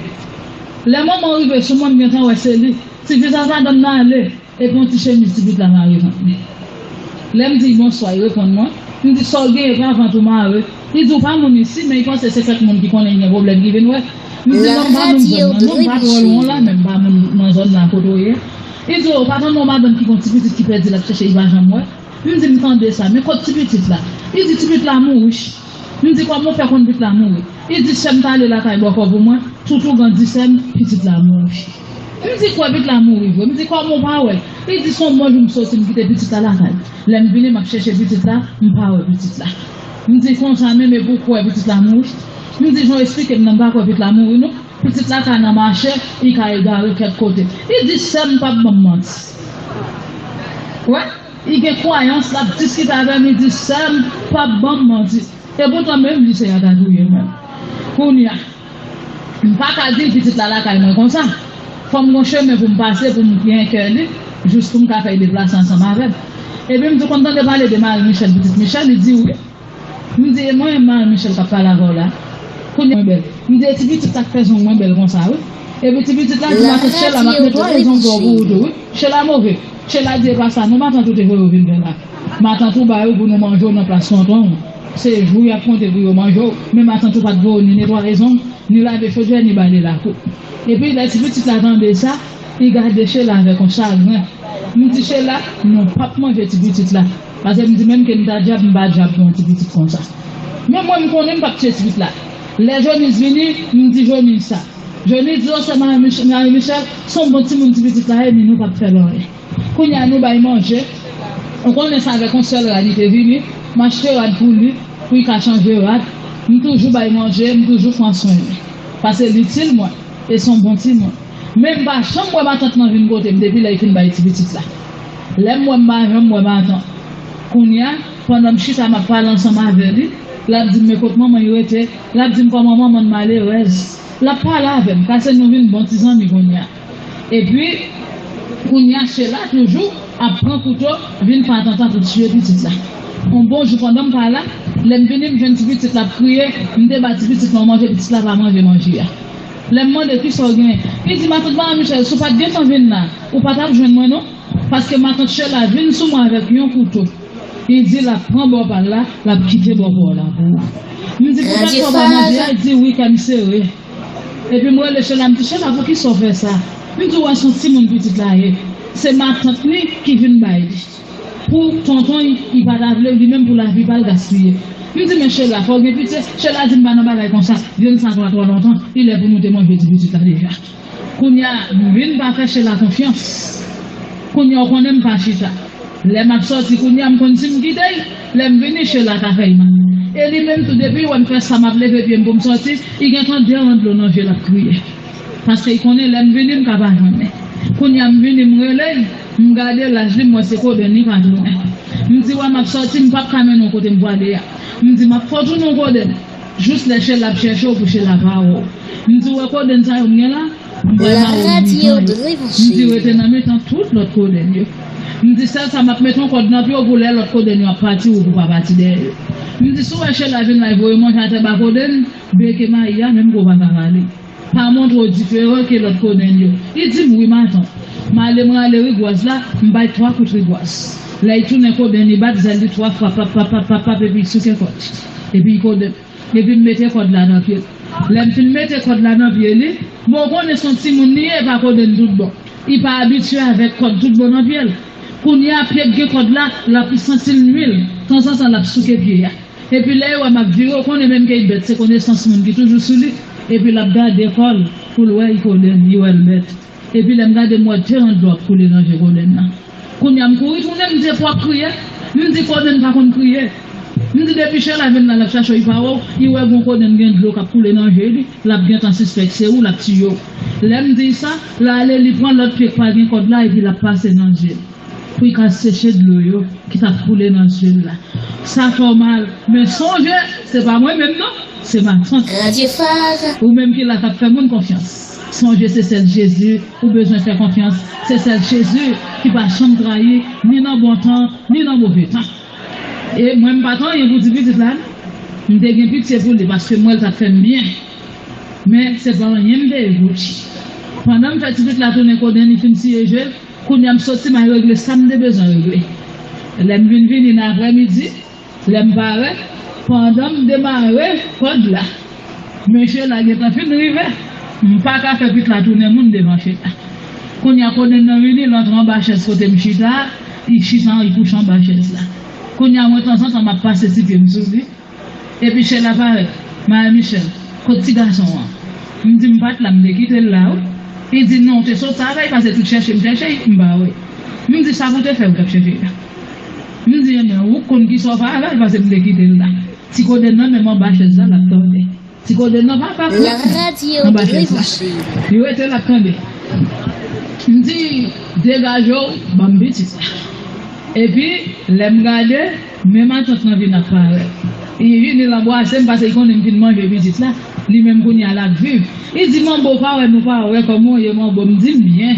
Lè manman rive sou mwen, m gentan wè se li. Ti vizaj madanm nan ale, epi yon ti chemiz ti pitit la mare vant li. Lè m di l bonswa, li reponn mwen. M di, sa w genyen, pa vant ou mare? Li di, ou pa moun isi, men li panse se kèk moun ki konnen l gen pwoblèm ki vin wè. M di, non, m pa moun zòn nan, non, m pa twò lwen w la, men m pa moun nan zòn nan kote w ye. Li di, ou pa tande yon madanm ki gon ti pitit ki pèdi, l ap chèche, li pa janm wè? M di, m tande sa, men kot ti pitit la? Li di, ti pitit la mouri. M di, kòman w fè konn pitit la mouri? Li di, sè m t ale lakay bòkò pou mwen, tout ougan di sè m, pitit la mouri. M di, kwè pitit la mouri vre. M di, kòman w pa wè? Li di, se yon bon jou m soti, m kite pitit la lakay. Lè m vini, m ap chèche pitit la, m pa wè pitit la. M di, konsa menm, epi w kwè pitit la mouri? M di, jan w esplike m nan, m pa kwè pitit la mouri non. Pitit la ka nan mache, li ka egare kèk kote. Li di, sè m p ap ban m manti. Wè, li gen kwayans, l ap diskite avè m, li di, sè m p ap ban m manti. Epoutan, menm li se a ta touye menm. Kounye a, m pa ka di l pitit la lakay mwen konsa. Fò m gon chemen pou m pase, pou m gen kè li, jis pou m ka fè l deplase ansanm avè m. Epi m di, konn tande pale de Marie Michel, pitit Michel, li di wi. M di, e mwen, Marie Michel k ap pale avè w la. Kounye a, mwen bèl. M di, e ti pitit la k fè zong mwen bèl konsa, wi. Epi ti pitit la di, matant Shela, m ap netwaye zong ou pou ou tou, wi. Shela move. Shela di, e pa sa, non, matant ou te voye w vin fè la. Matant ou ba yo pou nou manje w nan plas tonton w. Se jou y ap konte pou yo manje w. Men matant ou pa t voye w ni netwaye zong, ni lave chodyè, ni bale lakou. Epi lè ti pitit la tande sa, li gade Shela avèk yon chagren. M di Shela, non, p ap manje ti pitit la. Paske m di menm ke m ta dyab, m pa dyab pou yon ti pitit konsa. Men mwen, m konnen m p ap tiye ti pitit la. Lè Jonis vini, m di Jonis sa. Jonis di, o, sè Marie Mich-, Marie Michel, se yon bon timoun ti pitit la ye, men nou p ap fè l anyen. Kounye a nou bay manje. Ou konnen sa avèk yon sèl rad li te vini. M achte rad pou li, pou li ka chanje rad. M toujou bay manje, m toujou pran swen li. Paske l itil mwen, e se yon bon timoun. Men m pa janm wè matant nan vin kote m depi lè li fin bay ti pitit la. Lè m wè m pa janm wè matant. Kounye a, pandan m chita m ap pale ansanm avè li, l ap di m men kot manman l rete, l ap di m kòman manman l malerèz. L ap pale avè m, paske nou vin bon ti zanmi kounye a. Epi, kounye a, Shela toujou ap pran kouto, vin fè atanta pou tiye pitit la. Yon bon jou pandan m pa la, lè m vini, m jwenn ti pitit la ap kriye, m te ba ti pitit la yon manje, pitit la pa manje manje a. Lè m mande kisa w genyen, li di, matant Marie Michel, si w pa t gentan vin la, ou pa t ap jwenn mwen non, paske matant Shela vin sou mwen avèk yon kouto. Li di l ap pran bò pa l la, l ap kite bò pa w la pou ou. M di, poutèt sa w pa manje a? Li di, wi, kè m sere. Epi m rele Shela, m di, Shela, poukisa w fè sa? M di, w wè se yon timoun pitit la ye. Se matant li ki vin bay li. Pou tonton li, li pa ta vle, li menm pou lavi pa l gaspiye. M di, men Shela, fò w gen pitye. Shela di, m pa nan bagay konsa. Vyann sa twò twò lontan. Li lè pou nou te manje ti pitit la deja. Kounye a, m vin pa fè Shela konfyans. Kounye a, w konnen m pa chita. Lè m ap sòti kounye a, m konn si m kite l, lè m vini, Shela ka fè l mal. E li menm tou, depi l wè m fè sa, m ap leve pye m pou m sòti, li gentan de ran dlo nan je l ap kriye. Paske li konnen lè m vini, m ka pa jwenn li. Kounye a, m vini, m rele l, m gade laj li, m wè se kodenn li pa tounen. M di, wè, m ap sòti, m p ap ka mennen w kote m pwale a. M di, m ap fè w tounen w kodenn. Jis lè Shela ap chèche w pou Shela pa wè w. M di, "Ou wè kodenn sa yo m gen la? M pral mare w vivan yo." M di, "Rete nan mitan tout lòt kodenn yo." M di, "Sèl sa, m ap mete yon kòd nan pye w pou lè lòt kodenn yo ap pati, ou pou pa pati dèyè yo." M di, "Si w wè Chela vin la, e voye manje atè ba kodenn, beke mayi a, menm ke w pa ka rale. Pa montre w diferan ke lòt kodenn yo." Li di m, "Wi, matant." M ale, m rale rigwaz la, m bay twa kout rigwaz. Lè l tounen kodenn, li bat zèl li twa fwa, pap, pap, pap, pap, pap, epi l souke kòd. Epi kodenn, epi m mete kòd la nan pye l. Lè m fin mete kòd la nan pye li, bon, ou konnen se yon timoun li ye, e pa kodenn tout bon. Li pa abitye avèk kòd tout bon nan pye l. Kounye a, pye k gen kòd la, l ap santi l nwi l. Tanzantan, l ap souke pye a. Epi lè l wè m ap vire, ou konnen menm ke l bèt, se konesans moun ki toujou sou li. Epi l ap gade kò l pou l wè li kodenn, li wè l bèt. Epi lè m gade, m wè de an dlo ap koule nan je kodenn nan. Kounye a, m kouri tounen, m di, "Epi w ap kriye?" M di, "Kodenn pa konn kriye." M di, "Depi Chela vin la, l ap chache w, li pa wè w, li wè gon kodenn gen dlo k ap koule nan je li, l ap gentan sispèk se ou, l ap tiye w." Lè m di sa, l ale, li pran lòt pye k pa gen kòd la, epi l ap pase nan je l pou l ka seche dlo yo ki t ap koule nan je l la. Sa fè w mal, men sonje, se pa mwen menm non, se matant. Ou menm ki la k ap fè moun konfyans. Sonje, se sèl Jezi ou bezwen fè konfyans. Se sèl Jezi ki pa janm trayi, ni nan bon tan, ni nan move tan. E mwen, m pa t anyen pou ti pitit la, non. M te gen pitye pou li paske m wè l t ap fè m byen. Men se pa anyen m te ye pou li. Pandan m fè ti pitit la tounen kodenn, li fin siye je l, kounye a m soti, m al regle sa m te bezwen regle. Lè m vin vini nan aprèmidi, lè m parèt, pandan m demare kòd la, men Chela gentan fin rive. M pa ka fè pitit la tounen moun devan Chela. Kounye a kodenn nan vini, l antre anba chèz kote m chita a, li chita, li kouche anba chèz la. Kounye a mwen, tanzantan, m ap pase ti pye m sou li. Epi Chela parèt, "Marie Michel, kot ti gason an?" M di, "M pa t la, m te kite l la, wi." Li di, "Non, w te sot travay, paske tout chèche m chèche, m pa wè." M di, "Sa pou te fè ou t ap chèche la?" M di, "Enben, ou konn kisa w fè avè l, paske m te kite l la." Ti kodenn nan menm anba chèz la, l ap tande. Ti kodenn nan pa ka fouti anba chèz la. Li rete l ap tande. M di, "Degaje w, ban m pitit la." Epi, lè m gade, men matant nan vin ap parèt. Li vini, l anbrase m, paske li konnen m fin manje pitit la. Li menm kounye a l ap viv. Li di, "Manbo, pa wè nou pa wè, kòman w ye, Manbo?" M di, "M byen."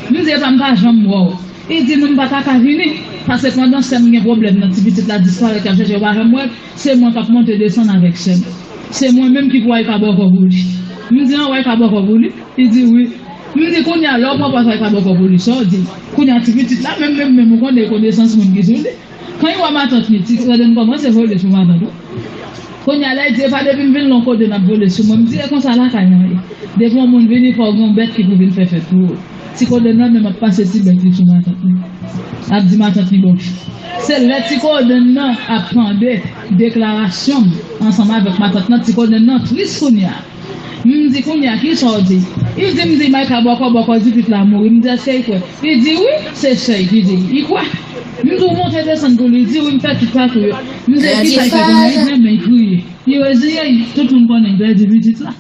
M di, "Epa, m pa janm wè w." Li di, "Non, m pa ta ka vini, paske pandan sè m gen pwoblèm nan, ti pitit la disparèt, y ap chèche, yo pa janm wè l, se mwen k ap monte desann avèk sè m. Se mwen menm ki pou al ka bòkò pou li." M di, "An, w al ka bòkò pou li?" Li di, "Wi." M di, "Kounye a, lè w pran pòz w al ka bòkò pou li, sa w di m?" Kounye a, ti pitit la, menm, menm, menm, ou konnen konesans moun ki sou li. Kan li wè matant li, ti kodenn kòmanse vole sou matant ou. Kounye a, lè l di, "Epa, depi m vin la, yon kodenn ap vole sou mwen." M di, "E konsa lakay lan ye. Depi yon moun vini, fò w gen yon bèt ki pou vin fè fèt pou ou." Ti kodenn nan menm ap pase ti bèt li sou matant li. L ap di matant li bon. Se lè ti kodenn nan ap tande deklarasyon m ansanm avèk matant nan, ti kodenn nan tris kounye a. M di, "Kounye a, kisa w di?" Li di, "M di, Mayka bòkò, bòkò, di pitit la mouri." M di, "Èske l kwè?" Li di, "Wi, se sè l ki di li kwè." M di, "Ou monte desann pou li?" Li di, "Wi, m fè tout pakou yo." M di, "Kisa l fè kounye a?" Li di, "Enben, l kriye. Li reziye l. Tout moun konnen l pèdi pitit la."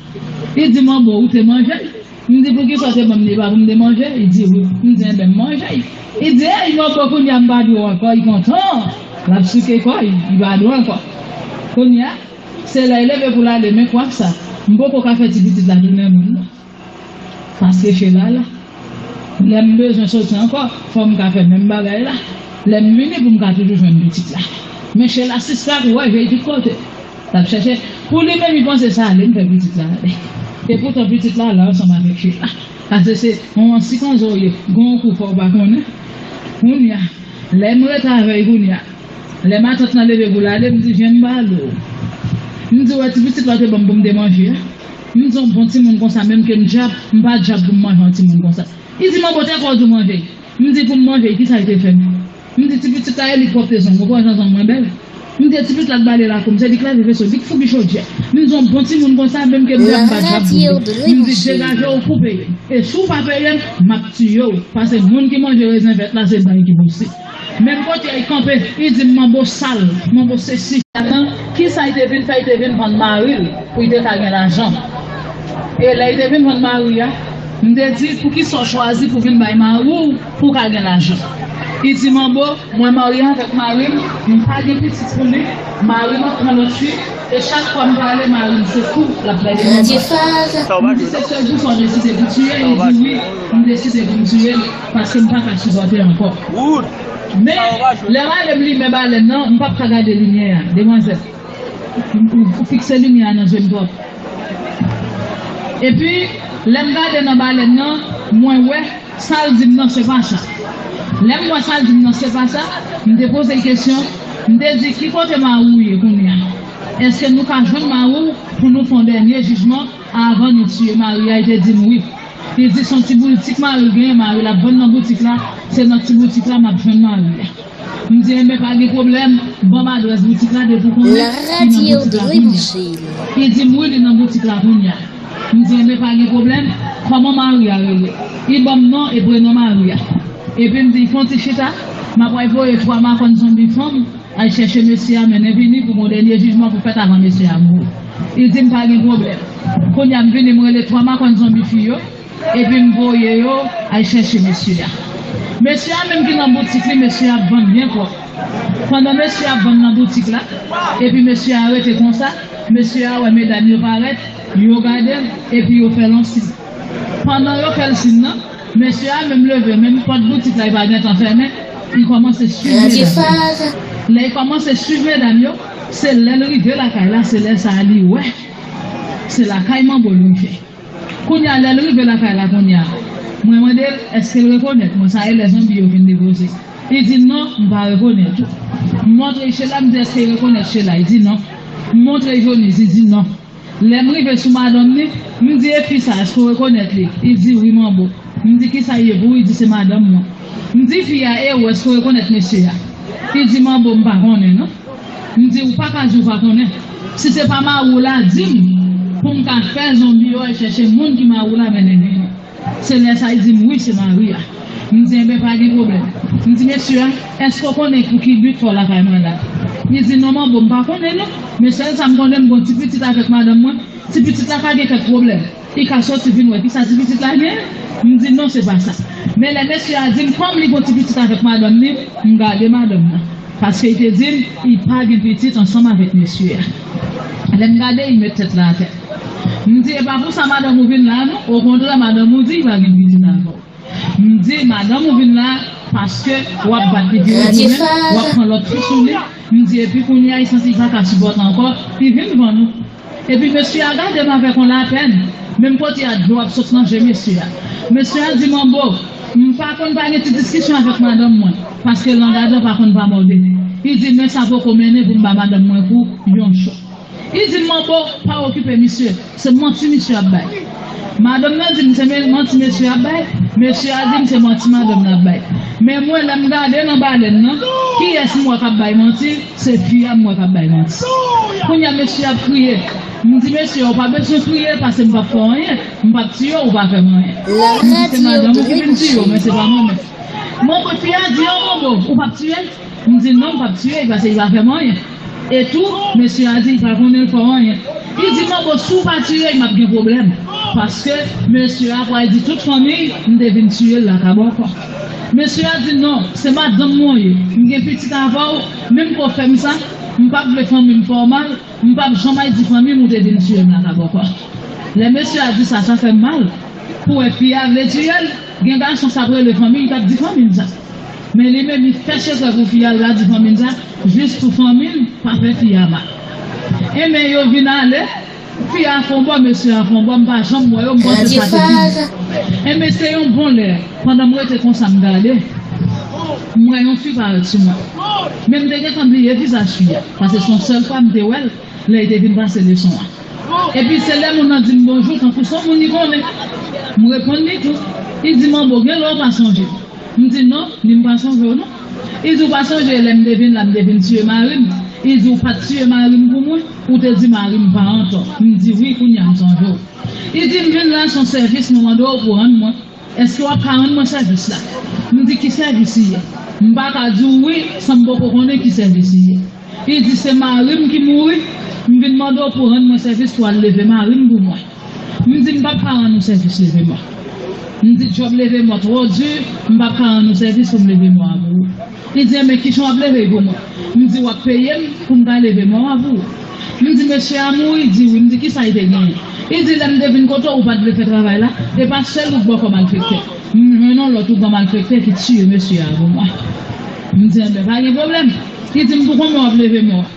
Li di, "Manbo, ou te manje l?" M di, "Poukisa w te ban m li, e pa pou m te manje?" Li di, "Wi." M di, "Enben, m manje l." Li di, "Ey, Manbo, kounye a m pa dwe w ankò." Li kontan. L ap souke kò l, li pa dwe w ankò. Kounye a, se lè l leve pou l ale, men kwaf sa, m poko ka fè ti pitit la tounen moun non. Paske Chela la. Lè m bezwen soti ankò, fò m ka fè menm bagay la. Lè m vini pou m ka toujou jwenn pitit la. Men Chela sispann wè je l tout kote. L ap chèche. Pou li menm, li panse sa ale, m fè pitit la ale. Epoutan pitit la la ansanm avèk Chela. Paske se yon ansikanzo ye, gen yon kou fò w pa konnen. Kounye a, lè m rete avè l kounye a, lè matant lan leve pou l ale, m di, "Vyen m pale w." M di, "Wè ti pitit la w te ban m pou m te manje a?" M di, "Yon bon timoun konsa, menm ke m djab, m pa djab pou m manje yon timoun konsa." Li di, "Manbo, te kwè w di w manje l." M di, "Pou m manje l, kisa l te fè m?" M di, "Ti pitit la, e li k pwòpte zong, ou pa wè jan zong mwen bèl?" M di, "Ti pitit la k bale lakou m, se li k lave veso, li k foubi chodyè." M di, "Yon bon timoun konsa, menm ke m djab, m pa djab pou li." M di, "Degaje w pou peye. E si w pa peye m, m ap tiye w. Paske moun ki manje rezen vèt la, se bay ki pouse." Menm kote a, li kanpe, li di m, "Manbo sal, manbo sesi." Atan, kisa li te vin fè? Li te vin vann mari l pou li te ka gen lajan. E lè li te vin vann mari a, M te di, "Poukisa w chwazi pou vin bay mari w pou w ka gen lajan?" Li di, "Manbo, mwen marye avèk mari m, m pa gen pitit pou li, mari m ap pran lòt fi, e chak fwa m pale, mari m se kou l ap bay li manman." M di, "Se sèl pou sa w deside pou tiye l?" Li di, "Wi, m deside pou m tiye l, paske m pa ka sipòte ankò." Men, lè m ale m limen balèn nan, m p ap ka gade limyè a, demwazèl. M, m fikse limyè a nan je m twòp. Epi, lè m gade nan balèn nan, mwen wè sa l di m nan se pa sa. Lè m wè sa l di m nan se pa sa, m te poze l kesyon, m te di, "Ki kote mari w ye kounye a? Èske nou ka jwenn mari w pou nou fè yon dènye jijman avan nou tiye mari a?" Li te di m wi. Li di, "Se yon ti boutik mari l genyen, mari l ap vann nan boutik la, se nan ti boutik la m ap jwenn mari a." M di, "Enben, pa gen pwoblèm, ban m adrès boutik la, depi w konnen, li nan boutik la kounye a." Li di m, "Wi, li nan boutik la kounye a." M di, "Enben, pa gen pwoblèm, kòman mari a rele?" Li ban m non e prenon mari a. Epi m di, "Fè yon ti chita, m ap al voye twa makòn zonbi fanm al chèche mesye a, mennen vini pou gon dènye jijman pou fèt avan mesye a mouri." Li di m, "Pa gen pwoblèm." Kounye a, m vini, m rele twa makòn zonbi fi yo. Epi m voye yo al chèche mesye a. Mesye a menm ki nan boutik li, mesye a ap vann byen pwòp. Pandan mesye a ap vann nan boutik la, epi mesye a rete konsa, mesye a wè medam yo parèt, yo gade l, epi yo fè l yon siy. Pandan yo fè l siy nan, mesye a menm leve, menm pòt boutik la, li pa gentan fèmen, li kòmanse swiv medam yo. Lè li kòmanse swiv medam yo, se lè l rive lakay la, se lè sa a li wè. Se lakay manbo l rive. Kounye a, lè l rive lakay la kounye a, mwen mande l èske l rekonèt mwen, sa e lè zonbi yo vin depoze. Li di, "Non, m pa rekonèt ou." M montre l Chela, m di, "Èske w rekonèt Chela?" Li di, "Non." M montre l Jonis, li di, "Non." Lè m rive sou madanm li, m di, "E fi sa, èske w rekonèt li?" Li di, "Wi, manbo." M di, "Kisa l ye pou ou?" Li di, "Se madanm mwen." M di, "Fi a e ou, èske w rekonèt mesye a?" Li di, "Manbo, m pa konnen, non." M di, "Ou pa ka di w pa konnen. Si se pa mari w la, di m, pou m ka fè zonbi yo al chèche moun ki mari w la mennen vini." Se lè sa a, li di m, "Wi, se mari a." M di, "Enben, pa gen pwoblèm." M di, "Mesye a, èske w konnen pou ki bi fè w lakay mwen la?" Li di, "Non, manbo, m pa konnen, non. Men sèl sa m konnen, m gon ti pitit avèk madanm mwen. Ti pitit la ka gen kèk pwoblèm. Li ka soti vin wè kisa ti pitit la gen." M di, "Non, se pa sa." Men lè mesye a di m, kòm li gon ti pitit avèk madanm li, m gade madanm nan. Paske li te di m, li pa gen pitit ansanm avèk mesye a. Lè m gade, li met tèt la atè. M di, "E pa pou sa madanm ou vin la, non. Okontrè, madanm ou di li pa gen pitit avè w." M di, "Madanm ou vin la, paske w ap bat li pi red li menm, w ap pran lòt fi sou li." M di, "Epi kounye a, li santi li pa ka sipòte ankò, li vin vann ou." Epi mesye a gade m avèk yon lapèn, menm kote a dlo ap sot nan je mesye a. Mesye a di, "Manbo, m pa konn pa gen ti diskisyon avèk madanm mwen, paske lang adan pa konn pa mòde." Li di, "Men sa poko mennen pou m ba madanm mwen kou yon cho." Li di m, "Manbo, pa okipe misye, se manti misye ap bay." Madanm nan di m se men-, manti mesye ap bay, mesye a di m se manti madanm nan ap bay. Men mwen, lè m gade nan balèn nan, kiyès m wè k ap bay manti? Se fi a m wè k ap bay manti. Kounye a, mesye ap kriye. M di, "Mesye, ou pa bezwen kriye, paske m p ap fè w anyen. M p ap tiye w, ou pa fè m anyen." Li di, "Se madanm ou ki vin tiye w, men se pa mwen menm." Manbo, fi a di, "An, manbo, ou p ap tiye l?" M di, "Non, m p ap tiye l, paske li pa fè m anyen." E tou, mesye a di, "Li pa konnen l fè w anyen." Li di, "Manbo, si w pa tiye l, m ap gen pwoblèm. Paske mesye a pral di tout fanmi m te vin tiye l lakay bòkò." Mesye a di, "Non, se madanm mwen w ye. M gen pitit avè w, menm ke w fè m sa, m p ap vle fanmi m fè w mal, m p ap janm al di fanmi m ou te vin tiye m lakay bòkò." Lè mesye a di sa, sa fè m mal. Pou wè fi a vle tiye l, gen gason sa ap rele fanmi, li t ap di fanmi m sa. Men li menm, li fè sekrè pou fi a, li pa di fanmi l sa, jis pou fanmi l pa fè fi a mal. Enben, yo vin ale, fi a fè yon bò, mesye a fè yon bò, m pa janm wè yo, m panse sa te fini. Enben, se yon bon lè, pandan m rete konsa, m gade, m wè yon fi parèt sou mwen. Men m te gentan bliye vizaj fi a, paske se yon sèl fwa m te wè l, lè li te vin pase leson an. Epi se lè moun nan di m bonjou, tankou se yon moun li konnen. M reponn li tou. Li di, "Manbo, gen lè w pa sonje m." M di, "Non, ni m pa sonje w, non." Li di, "Ou pa sonje lè m te vin la, m te vin tiye mari m?" Li di, "Ou pa t tiye mari m pou mwen? Ou te di mari m pa antò." M di, "Wi, kounye a m sonje w." Li di, "M vin la, se yon sèvis mwen mande w pou rann mwen. Èske w ap ka rann mwen sèvis la?" M di, "Ki sèvis li ye?" M pa ka di w wi san m poko konnen ki sèvis li ye. Li di, "Se mari m ki mouri, m vin mande w pou rann mwen sèvis pou al leve mari m pou mwen." M di, "M p ap ka rann ou sèvis leve mò." M di, djòb leve mò twò di, m p ap ka rann ou sèvis pou m leve mò a pou ou. Li di, enben, kijan w ap leve l pou mwen? M di, w ap peye m pou m ka leve mò a pou ou. M di, mesye a mouri? Li di wi. M di, kisa li te genyen? Li di, lè m te vin kote w, ou pa t vle fè travay la, e pa sèl ou k bòkò malfektè. M jwenn yon lòt ougan malfektè ki tiye mesye a pou mwen. M di, enben, pa gen pwoblèm. Li di m, pou konbyen w ap leve mò a?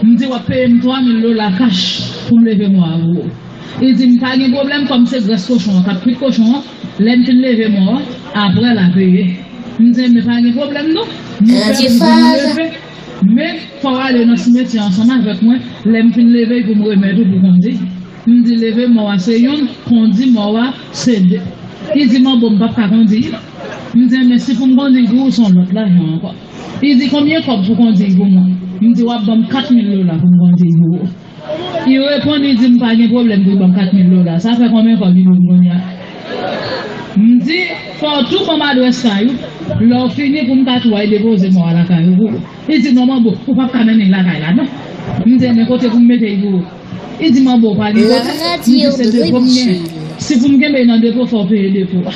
M di, w ap peye m twa mil dola kach pou m leve mò a pou ou. Li di m, pa gen pwoblèm, kòm se grès kochon an k ap kwit kochon an, lè m fin leve mò a, apre l a peye. M di, enben, pa gen pwoblèm non. Nou fè pou nou leve, men fò w ale nan simetyè ansanm avèk mwen, lè m fin leve l pou m remèt ou pou kondi. M di, leve mò a se youn, kondi mò a se de. Li di m, bon, m p ap ka kondi l. M di, enben, si pou m kondi l pou ou, se yon lòt lajan ankò. Li di, konbyen kòb pou kondi l pou mwen? M di, w ap ban m kat mil dola pou m kondi l pou ou. Li reponn, li di m, pa gen pwoblèm pou l ban m kat mil dola. Sa fè konbyen kòb li dwe m kounye a? M di, fò w tou ban m adrès kay ou. Lè w fini, pou m ka tou al depoze mò a lakay ou pou ou. Li di, non, manbo, ou p ap ka mennen l lakay la non. M di, enben, kote pou m mete l pou ou? Li di, manbo, ou pa gen kote? M di, se depo m gen. Si pou m kenbe l nan depo, fò w peye depo a.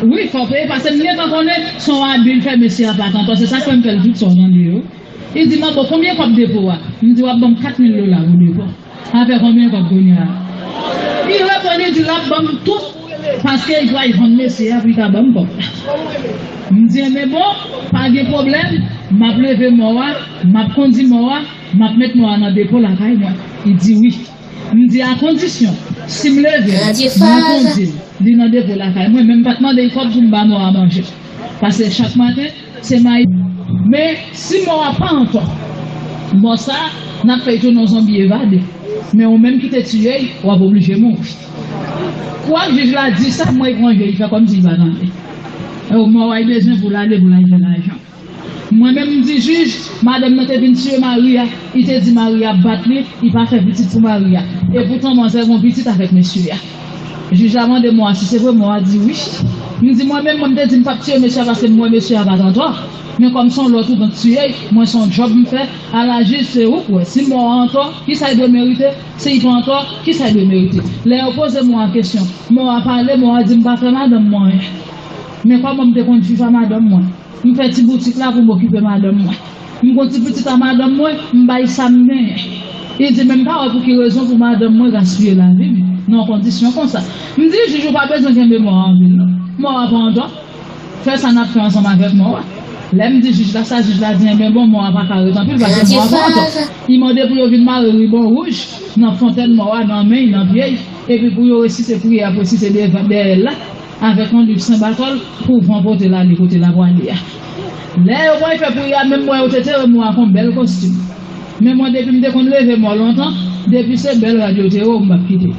Wi, fò w peye, paske m gentan konnen se yon abi l fè mesye a pa t antò. Se sa k fè m fè l tout sa w tande yo. Li di, manbo, konbyen kòb depo a? M di, w ap ban m kat mil dola pou depo. Sa fè konbyen kòb kounye a? Li reponn, li di l ap ban m tout, paske li pral vann mesye a pou li ka ban m kòb la. M di, enben bon, pa gen pwoblèm, m ap leve mò a, m ap kondi mò a, m ap met mò a nan depo lakay mwen. Li di wi. M di, a kondisyon, si m leve l, mwen kondi l, li nan depo lakay mwen, men m pa t mande l kòb pou m ba mò a manje. Paske chak maten, se mayi. Men, si mò a pa antò, mò sa a, n ap fè l tounen yon zonbi evade. Men ou menm ki te tiye l, w ap oblije mouri. Kwak jij la di sa, mwen etranje, li fè kòmsi li pa tande. E mò a, li bezwen pou l ale, pou l al fè lajan. Mwen menm, m di jij, madanm nan te vin tiye mari a, li te di mari a bat li, li pa fè pitit pou mari a. Epoutan, manzè gen yon pitit avèk mesye a. Jij la mande mò a si se vre, mò a di wi. M di, mwen menm, mwen, m te di m p ap tiye mesye a paske m wè mesye a pa t antò. Men kòm se yon lòt ougan k tiye l, mwen se yon djòb m fè, ala jij, se ou k wè. Si mò a antò, kisa l dwe merite? Si l pa antò, kisa l dwe merite? Lè yo poze mò a kesyon, mò a pale, mò a di m pa fè madanm mwen anyen. Men kòman m te konn viv a madanm mwen? M fè ti boutik la pou m okipe madanm mwen. M gon ti pitit a madanm mwen, m bay sa m genyen. Li di, men m pa wè pou ki rezon pou madanm mwen gaspiye lavi m nan yon kondisyon konsa. M di, jij, ou pa bezwen kenbe mò a anpil non. Mò a pa antò. Fè sa n ap fè ansanm avèk mò a. Lè m di jij la sa, jij la di, enben bon, mò a pa ka ret anpil, paske mò a pa antò. Li mande pou yo vin mare ribon wouj nan fontèn mò a, nan men l, nan pye l, epi pou yo resite priyè ap resite devan, dèyè l la, avèk yon liv Sen Batòl pou van pote l ale kote l ap prale a. Lè yo pral fè priyè a, menm mwen yo te tere mò a ak yon bèl kostim. Men mwen, depi m te konn leve mò lontan, depi se bèl rad yo tere w, m p ap kite.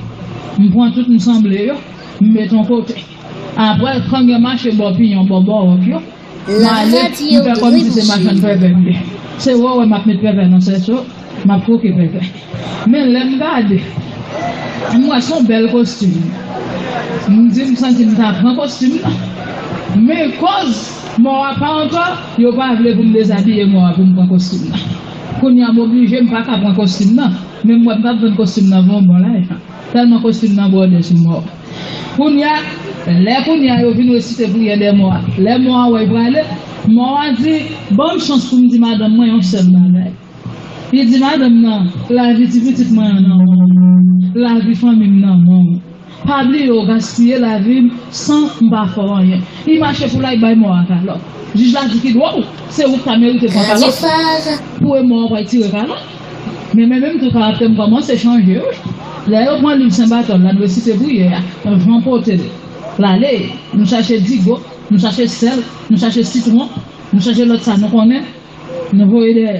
M pran tout m sanble yo, m met yon kote. Apre, kangren mache bò pinyon, bò bòwòk yo, m ale, m fè kòmsi se machann pèpè m ye. Se wè w wè m ap met pèpè nan sèso, m ap kwoke pèpè. Men lè m gade, m wè se yon bèl kostim. M di m santi m ta pran kostim nan. Men koz mò a pa antò, yo pa vle pou m dezabiye mò a pou m pran kostim nan. Kounye a m oblije, m pa ka pran kostim nan. Men m wè m p ap vann kostim nan pou yon bon lajan. Tèlman kostim nan bwòdè sou mò a. Kounye a, lè kounye a yo vin resite priyè dèyè mò a, lè mò a wè l prale, mò a di, ban m chans pou m di madanm mwen yon sèl bagay. Li di madanm nan, lavi ti pitit mwen an nan men w, lavi fanmi m nan men w. Pa bliye w gaspiye lavi m san m pa fè w anyen. Li mache pou l al bay mò a kalòt. Jij la di, ki dwòl, se ou k ta merite pran kalòt pou e mò a pral tire kalòt. Men mwen menm tou karaktè m kòmanse chanje wi. Lè yo pran liv Sen Batòl la, nou resite priyè a, van pote l, l ale, nou chache digo, nou chache sèl, nou chache sitwon, nou chache lòt sa nou konnen, nou voye dèyè.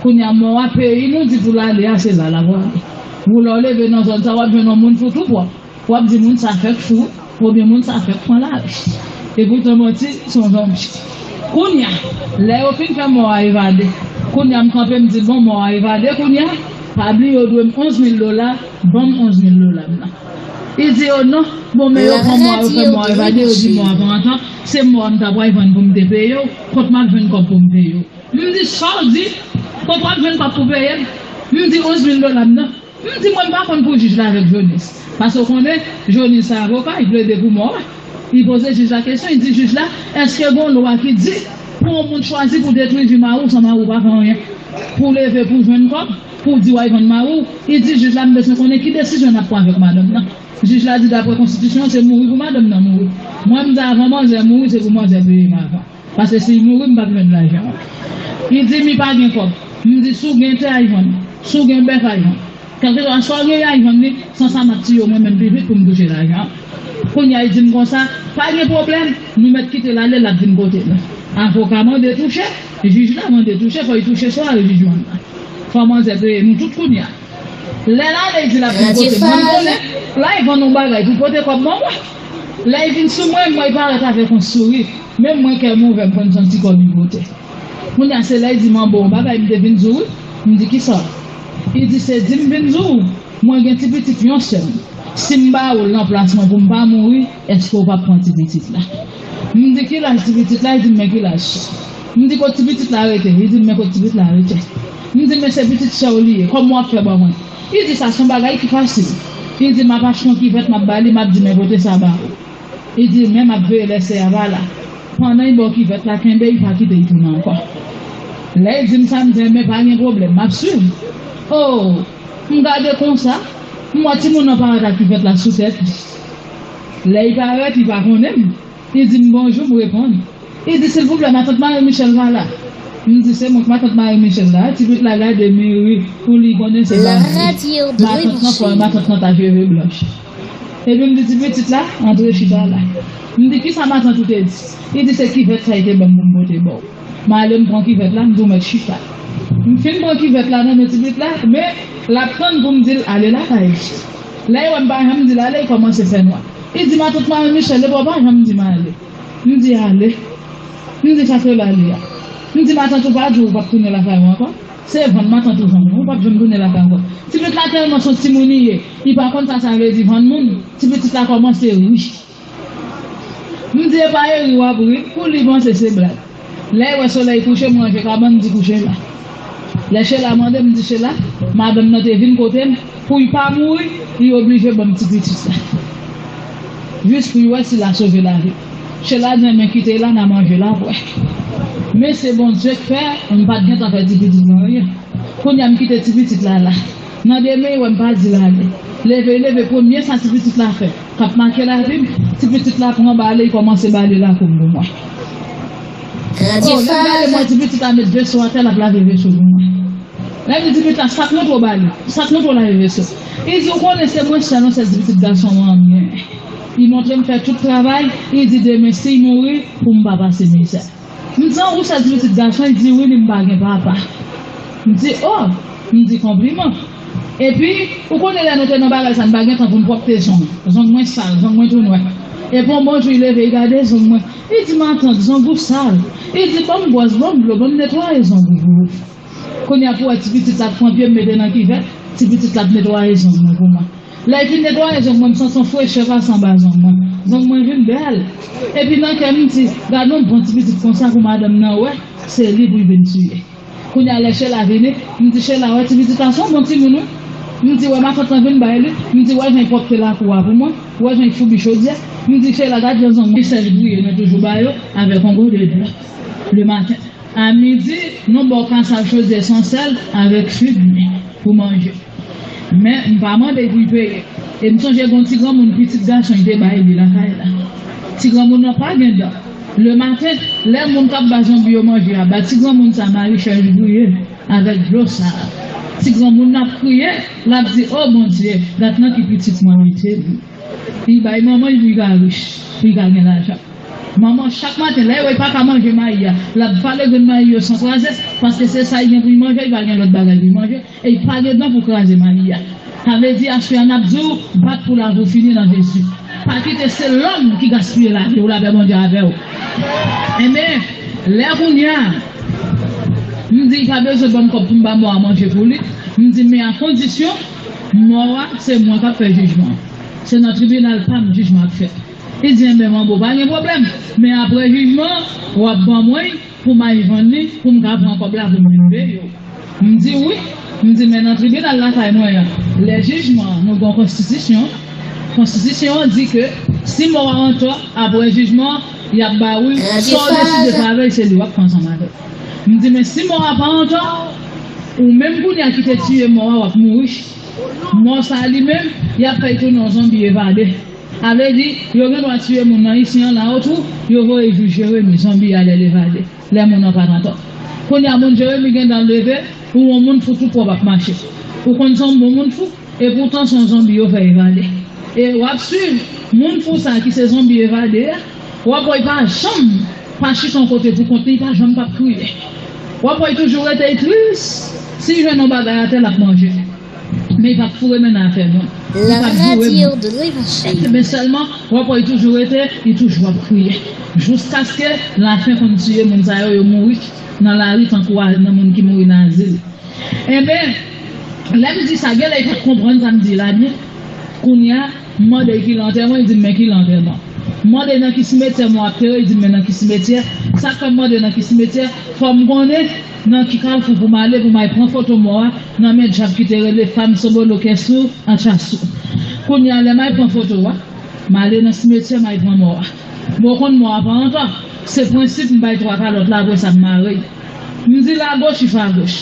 Kounye a mò a, peyi nou di pou l ale a, se la l ap prale. Ou lè w leve nan zòn sa, w ap jwenn yon moun fou tou pwòp. W ap di moun sa fèk fou, oubyen moun sa fèk pran lavi. Epoutan manti, se yon zonbi. Kounye a, lè yo fin fè mò a evade, kounye a m kanpe, m di, bon, mò a evade, kounye a, pa bliye yo dwe m onz mil dola, ban m onz mil dola m nan. Li di yo non, bon, men yo pran mò a, yo fè mò a evade, yo di mò a pa antò, se mò a m ta pral vann pou m te peye w, kot m ap jwenn kòb pou m peye w? M di, sa w di? Kot w ap jwenn kòb pou peye m? M di, onz mil dola m nan. M di, mwen, m pa konn pou jij la avèk Jonis. Paske w konnen, Jonis se avoka, li plede pou mò a. Li poze jij la kesyon, li di jij la, èske gen yon lwa ki di pou yon moun chwazi pou detwi vi mari w san mari w pa fè anyen? Pou w leve pou w jwenn kòb, pou w di w al vann mari w, li di jij la, m bezwen konnen ki desizyon n ap pran avèk madanm nan. Jij la di, daprè konstitisyon an, se mouri pou madanm nan mouri. Mwen, m di, avan manzè mouri, se pou manzè peye m avan. Paske si l mouri, m p ap jwenn lajan an. Li di, mi pa gen kòb. M di, si w gen tè, al vann. Si w gen bèf, al vann. Kèlkeswa sa w gen, al vann li, san sa m ap tiye w mwen menm pi vit pou m touche lajan an. Kounye a, li di m konsa, pa gen pwoblèm, nou mèt kite l ale, l ap vin kote nou. Avoka mande touche, jij la mande touche, fò l touche swa jijman nan. Fò manzè peye nou tout kounye a. Lè l ale, li di l ap vin kote mwen, m konnen, l al vann yon bagay pou pote kòb ban mwen. Lè l vin sou mwen, m wè l parèt avèk yon souri. Menm mwen, kè m ouvè, m konn se yon ti kòb li pote. Kounye a, se lè l di m, an bon, yon bagay m te vin di w, wi. M di, kisa? Li di, se di m vin di w, mwen gen ti pitit yon sèl. Si m ba ou l nan plas mwen pou m pa mouri, èske w p ap pran ti pitit la? M di, ki laj ti pitit la? Li di m, men ki laj? M di, kot ti pitit la rete? Li di m, men kot ti pitit la rete. M di, men se pitit sè w li ye, kòman w ap fè ban mwen? Li di, sa se yon bagay ki fasil. Li di, m ap achte yon kivèt, m ap ba li, m ap di, men pote sa ba ou. Li di, men m ap veye lè sè a pa la. Pandan li ba w kivèt la, kenbe, li pa kite l tounen ankò. Lè l di m sa, m di, men pa gen pwoblèm, m ap swiv. O, m gade konsa, m wè timoun nan parèt ak kivèt la sou tèt li. Lè li parèt, li pa konnen m. Li di m bonjou, m reponn. Li di, silvouplè, matant Marie Michel pa la? M di, se mwen k matant Marie Michel la. Ti pitit la gade m, li ri pou li konnen se pa vre. Matant nan fò, matant nan ta cheve blanch. Epi m di, ti pitit la, antre chita la. M di, kisa matant ou te di? Li di, se kivèt sa li te ban m pou m pote ba w. M ale, m pran kivèt la, m di, w mèt chita. M fin pran kivèt la nan men ti pitit la, men l ap tann pou m di l ale lakay li. Lè l wè m pa janm di l ale, li kòmanse fè nwa. Li di, matant Marie Michel, epi w pa janm di m ale. M di, ale. M di, sa k rele ale a? M di, matant ou pa di w w p ap tounen lakay ou ankò? Se vann matant ou vann ou, ou p ap janm tounen lakay ou ankò. Ti pitit la tèlman se yon timoun li ye, li pa konn sa sa vle di vann moun. Ti pitit la kòmanse ri. M di, e pa ri w ap ri, pou li panse se blag. Lè l wè solèy kouche, m ranje kabann, m di kouche la. Lè Chela mande m, m di Chela, madanm nan te vin kote m, pou l pa mouri, li oblije ban m ti pitit la. Jis pou l wè si l a sove lavi l. Chela di, men kite l la, n a manje l apre. Men se Bondye k fè, m pa t gentan fè ti pitit la anyen. Kounye a, m kite ti pitit la la. Nan demen, li wè m pa di l ale. Leve, leve, premye sa ti pitit la fè, k ap make lavi m, ti pitit la pran bale, li kòmanse bale lakou m pou mwen. O, lè m gade mwen, ti pitit la met veso atè, l ap lave veso pou mwen. Lè m di ti pitit la, sa k montre w bale? Sa k montre w lave veso? Li di, ou konnen se mwen sèl, yon sèl ti pitit gason mwen an m genyen. Li montre m fè tout travay, li di, demen, si l mouri, pou m pa pase mizè. M di, an, ou sèl ti pitit gason? Li di, wi, li, m pa gen papa. M di, o, m di, konpliman. Epi, ou konnen lè nou te nan bagay sa, n pa gen tan pou n pwòpte zong. Zong mwen sal, zong mwen tou nwè. Epi, yon bon jou, li leve, li gade zong mwen. Li di, matant, zong ou sal. Li di, ban m bwòs, ban m dlo, ban m netwaye zong ou pou ou. Kounye a pou wè ti pitit la t pran pye m mete nan kivèt, ti pitit la t netwaye zong mwen pou mwen. Lè l fin netwaye zong mwen, m santi yon frechè pase anba zong mwen. Zong mwen vin bèl. Epi nan kè m, m di, gad yon bon ti pitit konsa pou madanm nan wè, se li pou l vin tiye. Kounye a lè Chela vini, m di, Chela, wè ti pitit la se yon bon timoun wi. M di, wè matant lan vin bay li, m di, wè jan l pwòpte lakou a pou mwen, wè jan l foubi chodyè. M di, Chela, gad jan zong mwen sèl griye, nou toujou ba yo avèk yon gode dlo lematen. A midi, nou ba w kasav chodyè san sèl avèk fig pou manje. Men, m pa mande pou l peye. E m sonje gen yon ti granmoun pitit gason li te bay li lakay la. Ti granmoun nan pa gen dan. Lematen, lè moun k ap ba zonbi yo manje a, ba ti granmoun sa mari chèch griye avèk dlo sa a. Ti granmoun nan ap kriye, l ap di, o Bondye, gad nan ki pitit mwen mete m. Li bay manman l pou l ka rich, pou l ka gen lajan. Manman, chak maten, lè l wè l pa ka manje mayi a, l ap vale grenn mayi yo san kraze, paske se sa l gen pou l manje, li pa gen lòt bagay pou l manje, e li pa gen dan pou kraze mayi a. Sa vle di, aswè a, n ap di w, bat pou lavi w fini nan Jezi. Pa kite se lòm ki gaspiye lavi w, lapè Bondye avè w. Enben, lè kounye a, m di, li pa bezwen ban m kòb pou m ba mò a manje pou li. M di, men a kondisyon, mò a, se mwen k ap fè jijman. Se nan tribinal pa m jijman ap fèt. Li di, enben, manbo, pa gen pwoblèm. Men apre jijman, w ap ban mwen l pou m al vann li, pou m ka pran kòb la pou m vin peye w. M di, wi. M di, men nan tribinal lakay mwen an, lè jijman an, nou gen yon konstitisyon. Konstitisyon an di ke Si mò a antò, apre jijman, y ap ba ou l, sa w deside fè avè l, se li w ap pran ansanm avè l. M di, men si mò a pa antò, ou menm kounye a ki te tiye mò a, w ap mouri. Mò sa a li menm, y ap fè l tounen yon zonbi evade. Sa vle di, yo gen dwa tiye moun nan isi an la, otou, yo voye jou Jeremi, zonbi a lè l evade. Lè moun nan pa t antò. Kounye a, moun Jeremi gen dan leve, ou yon moun fou tout pwòp ap mache. Ou konn se yon bon moun fou, e poutan se yon zonbi yo fè evade. E w ap swiv, moun fou sa ki se zonbi evade a, w ap wè l pa janm pa chita yon kote pou kont li, li pa janm p ap kriye. W ap wè l toujou rete tris, si l jwenn yon bagay atè, l ap manje. Men li p ap foure men nan afè moun. Li p ap joure moun. Men sèlman, w ap wè li toujou rete, li toujou ap kriye. Jiskaske lafen konn tiye moun sa yo, yo mouri nan lari tankou a- nan moun ki mouri nan azil. Enben, lè m di sa, genlè li pa t konprann sa m di la byen. Kounye a, m mande l ki lè antèman, li di m men ki lè antèman. M mande nan ki simetyè mò a ap tere, li di m men nan ki simetyè. Sa k fè m mande nan ki simetyè, fò m konnen nan ki kalfou pou m ale, pou m al pran foto mò a nan men dyab ki te rele Fanm Sobolo Kèsou Anchasou. Kounye a, lè m al pran foto a, m ale nan simetyè, m al pran mò a. Bon, w konn mò a pa antò. Se prensip m bay twa kalòt la, apre sa m mare l. M di l agoch, li fè agoch.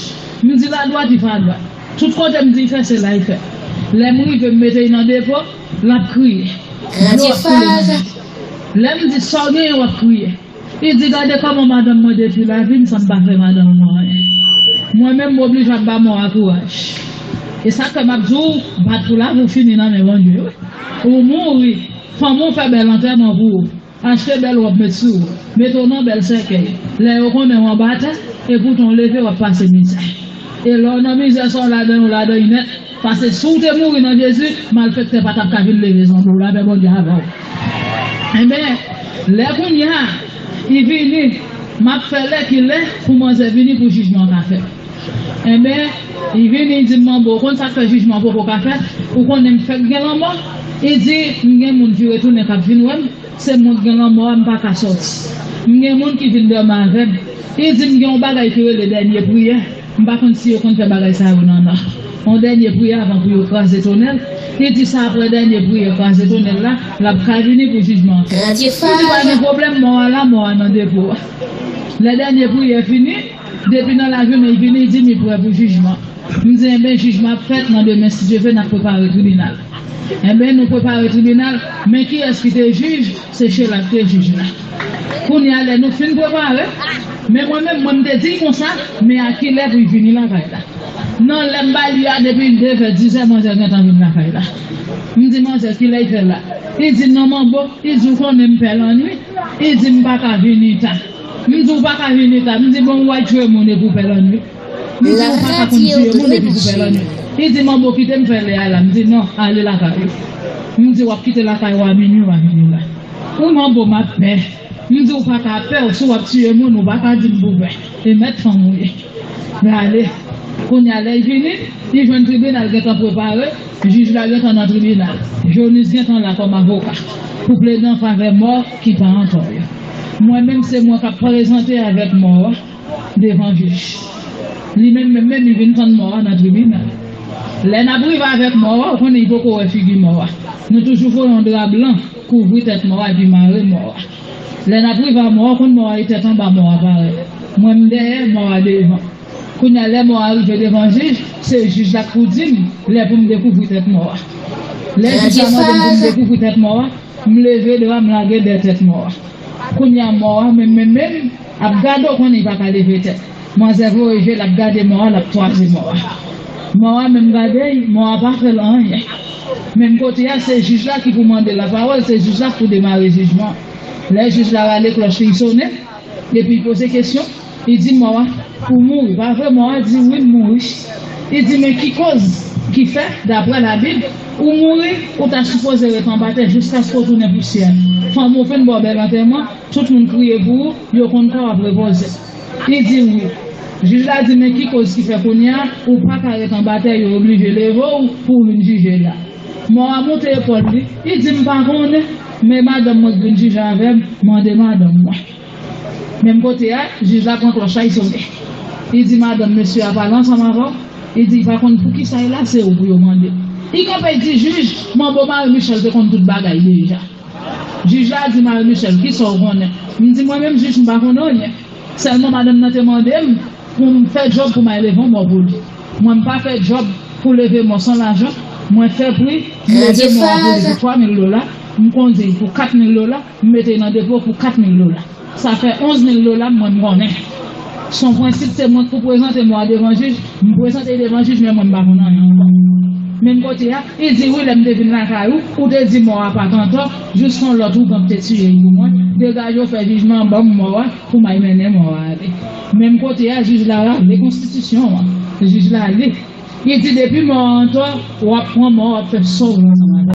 M di l adwat, li fè adwat. Tout kote m di l fè, se la l fè. Lè m rive, m mete l nan depo, l ap kriye. Dlo ap koule nan je l. Lè m di sa w genyen, w ap kriye. Li di, gade kòman madanm mwen detwi lavi m san m pa fè madanm mwen anyen. Mwen menm, m oblije ap ba mò a kouraj. E sa k fè m ap di w, bat pou lavi w fini nan men Bondye, wi. Ou mouri, fanmi w fè bèl antèman pou ou. Achte bèl wòb met sou ou. Mete w nan bèl sèkèy. Lè yo konnen w anba tè, e poutan w leve, w ap pase mizè. E lè w nan mizè, sa w ladan yo ladan y nèt. Paske si w te mouri nan Jezi, malfektè pa t ap ka vin leve zanmi w la, men Bondye avè w. Enben, lè kounye a, li vini, m ap fè lè ki lè pou manzè vini pou jijman an ka fèt. Enben, li vini, li di m, manbo, ou konn sa k fè jijman an poko ka fèt? Ou konnen m fèk gen lanmò? Li di, m gen moun ki retounen k ap vin wè m, se mwen k gen lanmò a, m pa ka sòti. M gen moun ki vin dòmi avè m. Li di m gen yon bagay ki rele dènye priyè. M pa konn si yo konn fè bagay sa yo nan nan. Yon dènye priyè avan pou yo kraze tonèl. Li di sa apre dènye priyè kraze tonèl la, l ap ka vini pou jijman an fèt. M di pa gen pwoblèm, mò a la, mò a nan depo a. Lè dènye priyè fini, depi nan lajounen li vini, li di m li prè pou jijman. M di, enben, jijman ap fèt nan demen, si Dye vle, n ap prepare tribinal. Enben, nou prepare tribinal, men kiyès ki te jij? Se Chela ki te jij la. Kounye a, lè nou fin prepare, men mwen menm, mwen, m te di l konsa, men a kilè pou l vini lakay la? Nan lè m ba li a, depi devè, dizè, manzè gentan vin lakay la. M di, manzè, kilè l fè la? Li di, non, manbo, li di, ou konnen m pè lannwit. Li di, m pa ka vini ta. M di, ou pa ka vini ta. M di, bon, ou al tiye moun epi w pè lannwit. Li di, ou pa ka konn tiye moun epi pou pè lannwit. Li di, manbo, kite m fè lè a la. M di, non, ale lakay ou. M di, w ap kite lakay ou a minwi, w a vini la. Ou manbo, m ap pè. M di, ou pa ka pè, si w ap tiye moun, ou pa ka di m pou pè. E mèt fanm ou ye. Men ale. Kounye a, lè l vini, li jwenn tribinal gentan prepare, jij la gentan nan tribinal. Jonis gentan la kòm avoka pou plede an favè mò ki pa antò yo. Mwen menm, se mwen k ap prezante avèk mò a devan jij. Li menm, menm, menm, li vin tann mò a nan tribinal. Lè n ap rive avèk mò a, ou konnen li poko wè figi mò a. Nou toujou voye yon dra blan kouvri tèt mò a epi mare mò a. Lè n ap rive a mò a, ou konn mò a, e tèt anba mò a parèt. Mwen, m dèyè, mò a devan. Kounye a, lè mò a rive devan jij, se jij la k pou di m lè pou m dekouvri tèt mò a. Lè jij la mande m pou m dekouvri tèt mò a, m leve dra, m lage dèyè tèt mò a. Kounye a, mò a, menm, menm, menm, ap gade, ou konnen li pa ka leve tèt. Manzè voye je l ap gade mò a, l ap twaze mò a. Mò a menm gade l, mò a pa fè l anyen. Menm kote a, se jij la ki pou mande lapawòl, se jij la ki pou demare jijman. Lè jij la rale klòch li, li sonnen, epi li poze kesyon, li di mò a, ou mouri, pa vre? Mò a di, wi, m mouri. Li di, men ki koz ki fè, daprè Labib, ou mouri, ou ta sipoze ret anba tè jiskaske w tounen pousyè. Fanmi w fin ba w bèl antèman, tout moun kriye pou ou, yo konn kò w ap repoze. Li di wi. Jij la di, men ki koz ki fè kounye a ou pa ka ret anba tè, yo oblije leve w pou w vin jije la? Mò a monte epòl li, li di, m pa konnen, men madanm mwen k vin jije avè m, mande madanm mwen. Menm kote a, jij la pran klòch la, li sonnen. Li di, madanm mesye a pale ansanm avè w, li di, li pa konn poukisa l la, se ou pou yo mande. Li kanpe, li di, jij, manbo mari Michel te konn tout bagay deja. Jij la di Marie Michel, kisa w konnen? M di, mwen menm jij, m pa konnen anyen. Sèlman madanm nan te mande m pou m fè djòb pou m al leve yon mò pou li. Mwen, m pa fè djòb pou leve mò san lajan. Mwen fè pri, m leve mò a pou li pou twa mil dola. M kondi pou kat mil dola, m mete nan depo pou kat mil dola. Sa fè onz mil dola mwen m konnen. Se yon prensip, se mwen ki pou prezante mò a devan jij. M prezante l devan jij, men mwen m pa konn anyen ankò. Menm kote a, li di, wi, lè m te vin lakay ou, ou te di mò a pa t antò, jis yon lòt ougan ki te tiye l pou mwen. Degaje w fè jijman, ban m mò a pou m al mennen mò a ale. Menm kote a, jij la rale konstitisyon an. Jij la li. Li di, depi mò a antò, w ap pran mò a, w ap fè sa w vle ansanm avè l.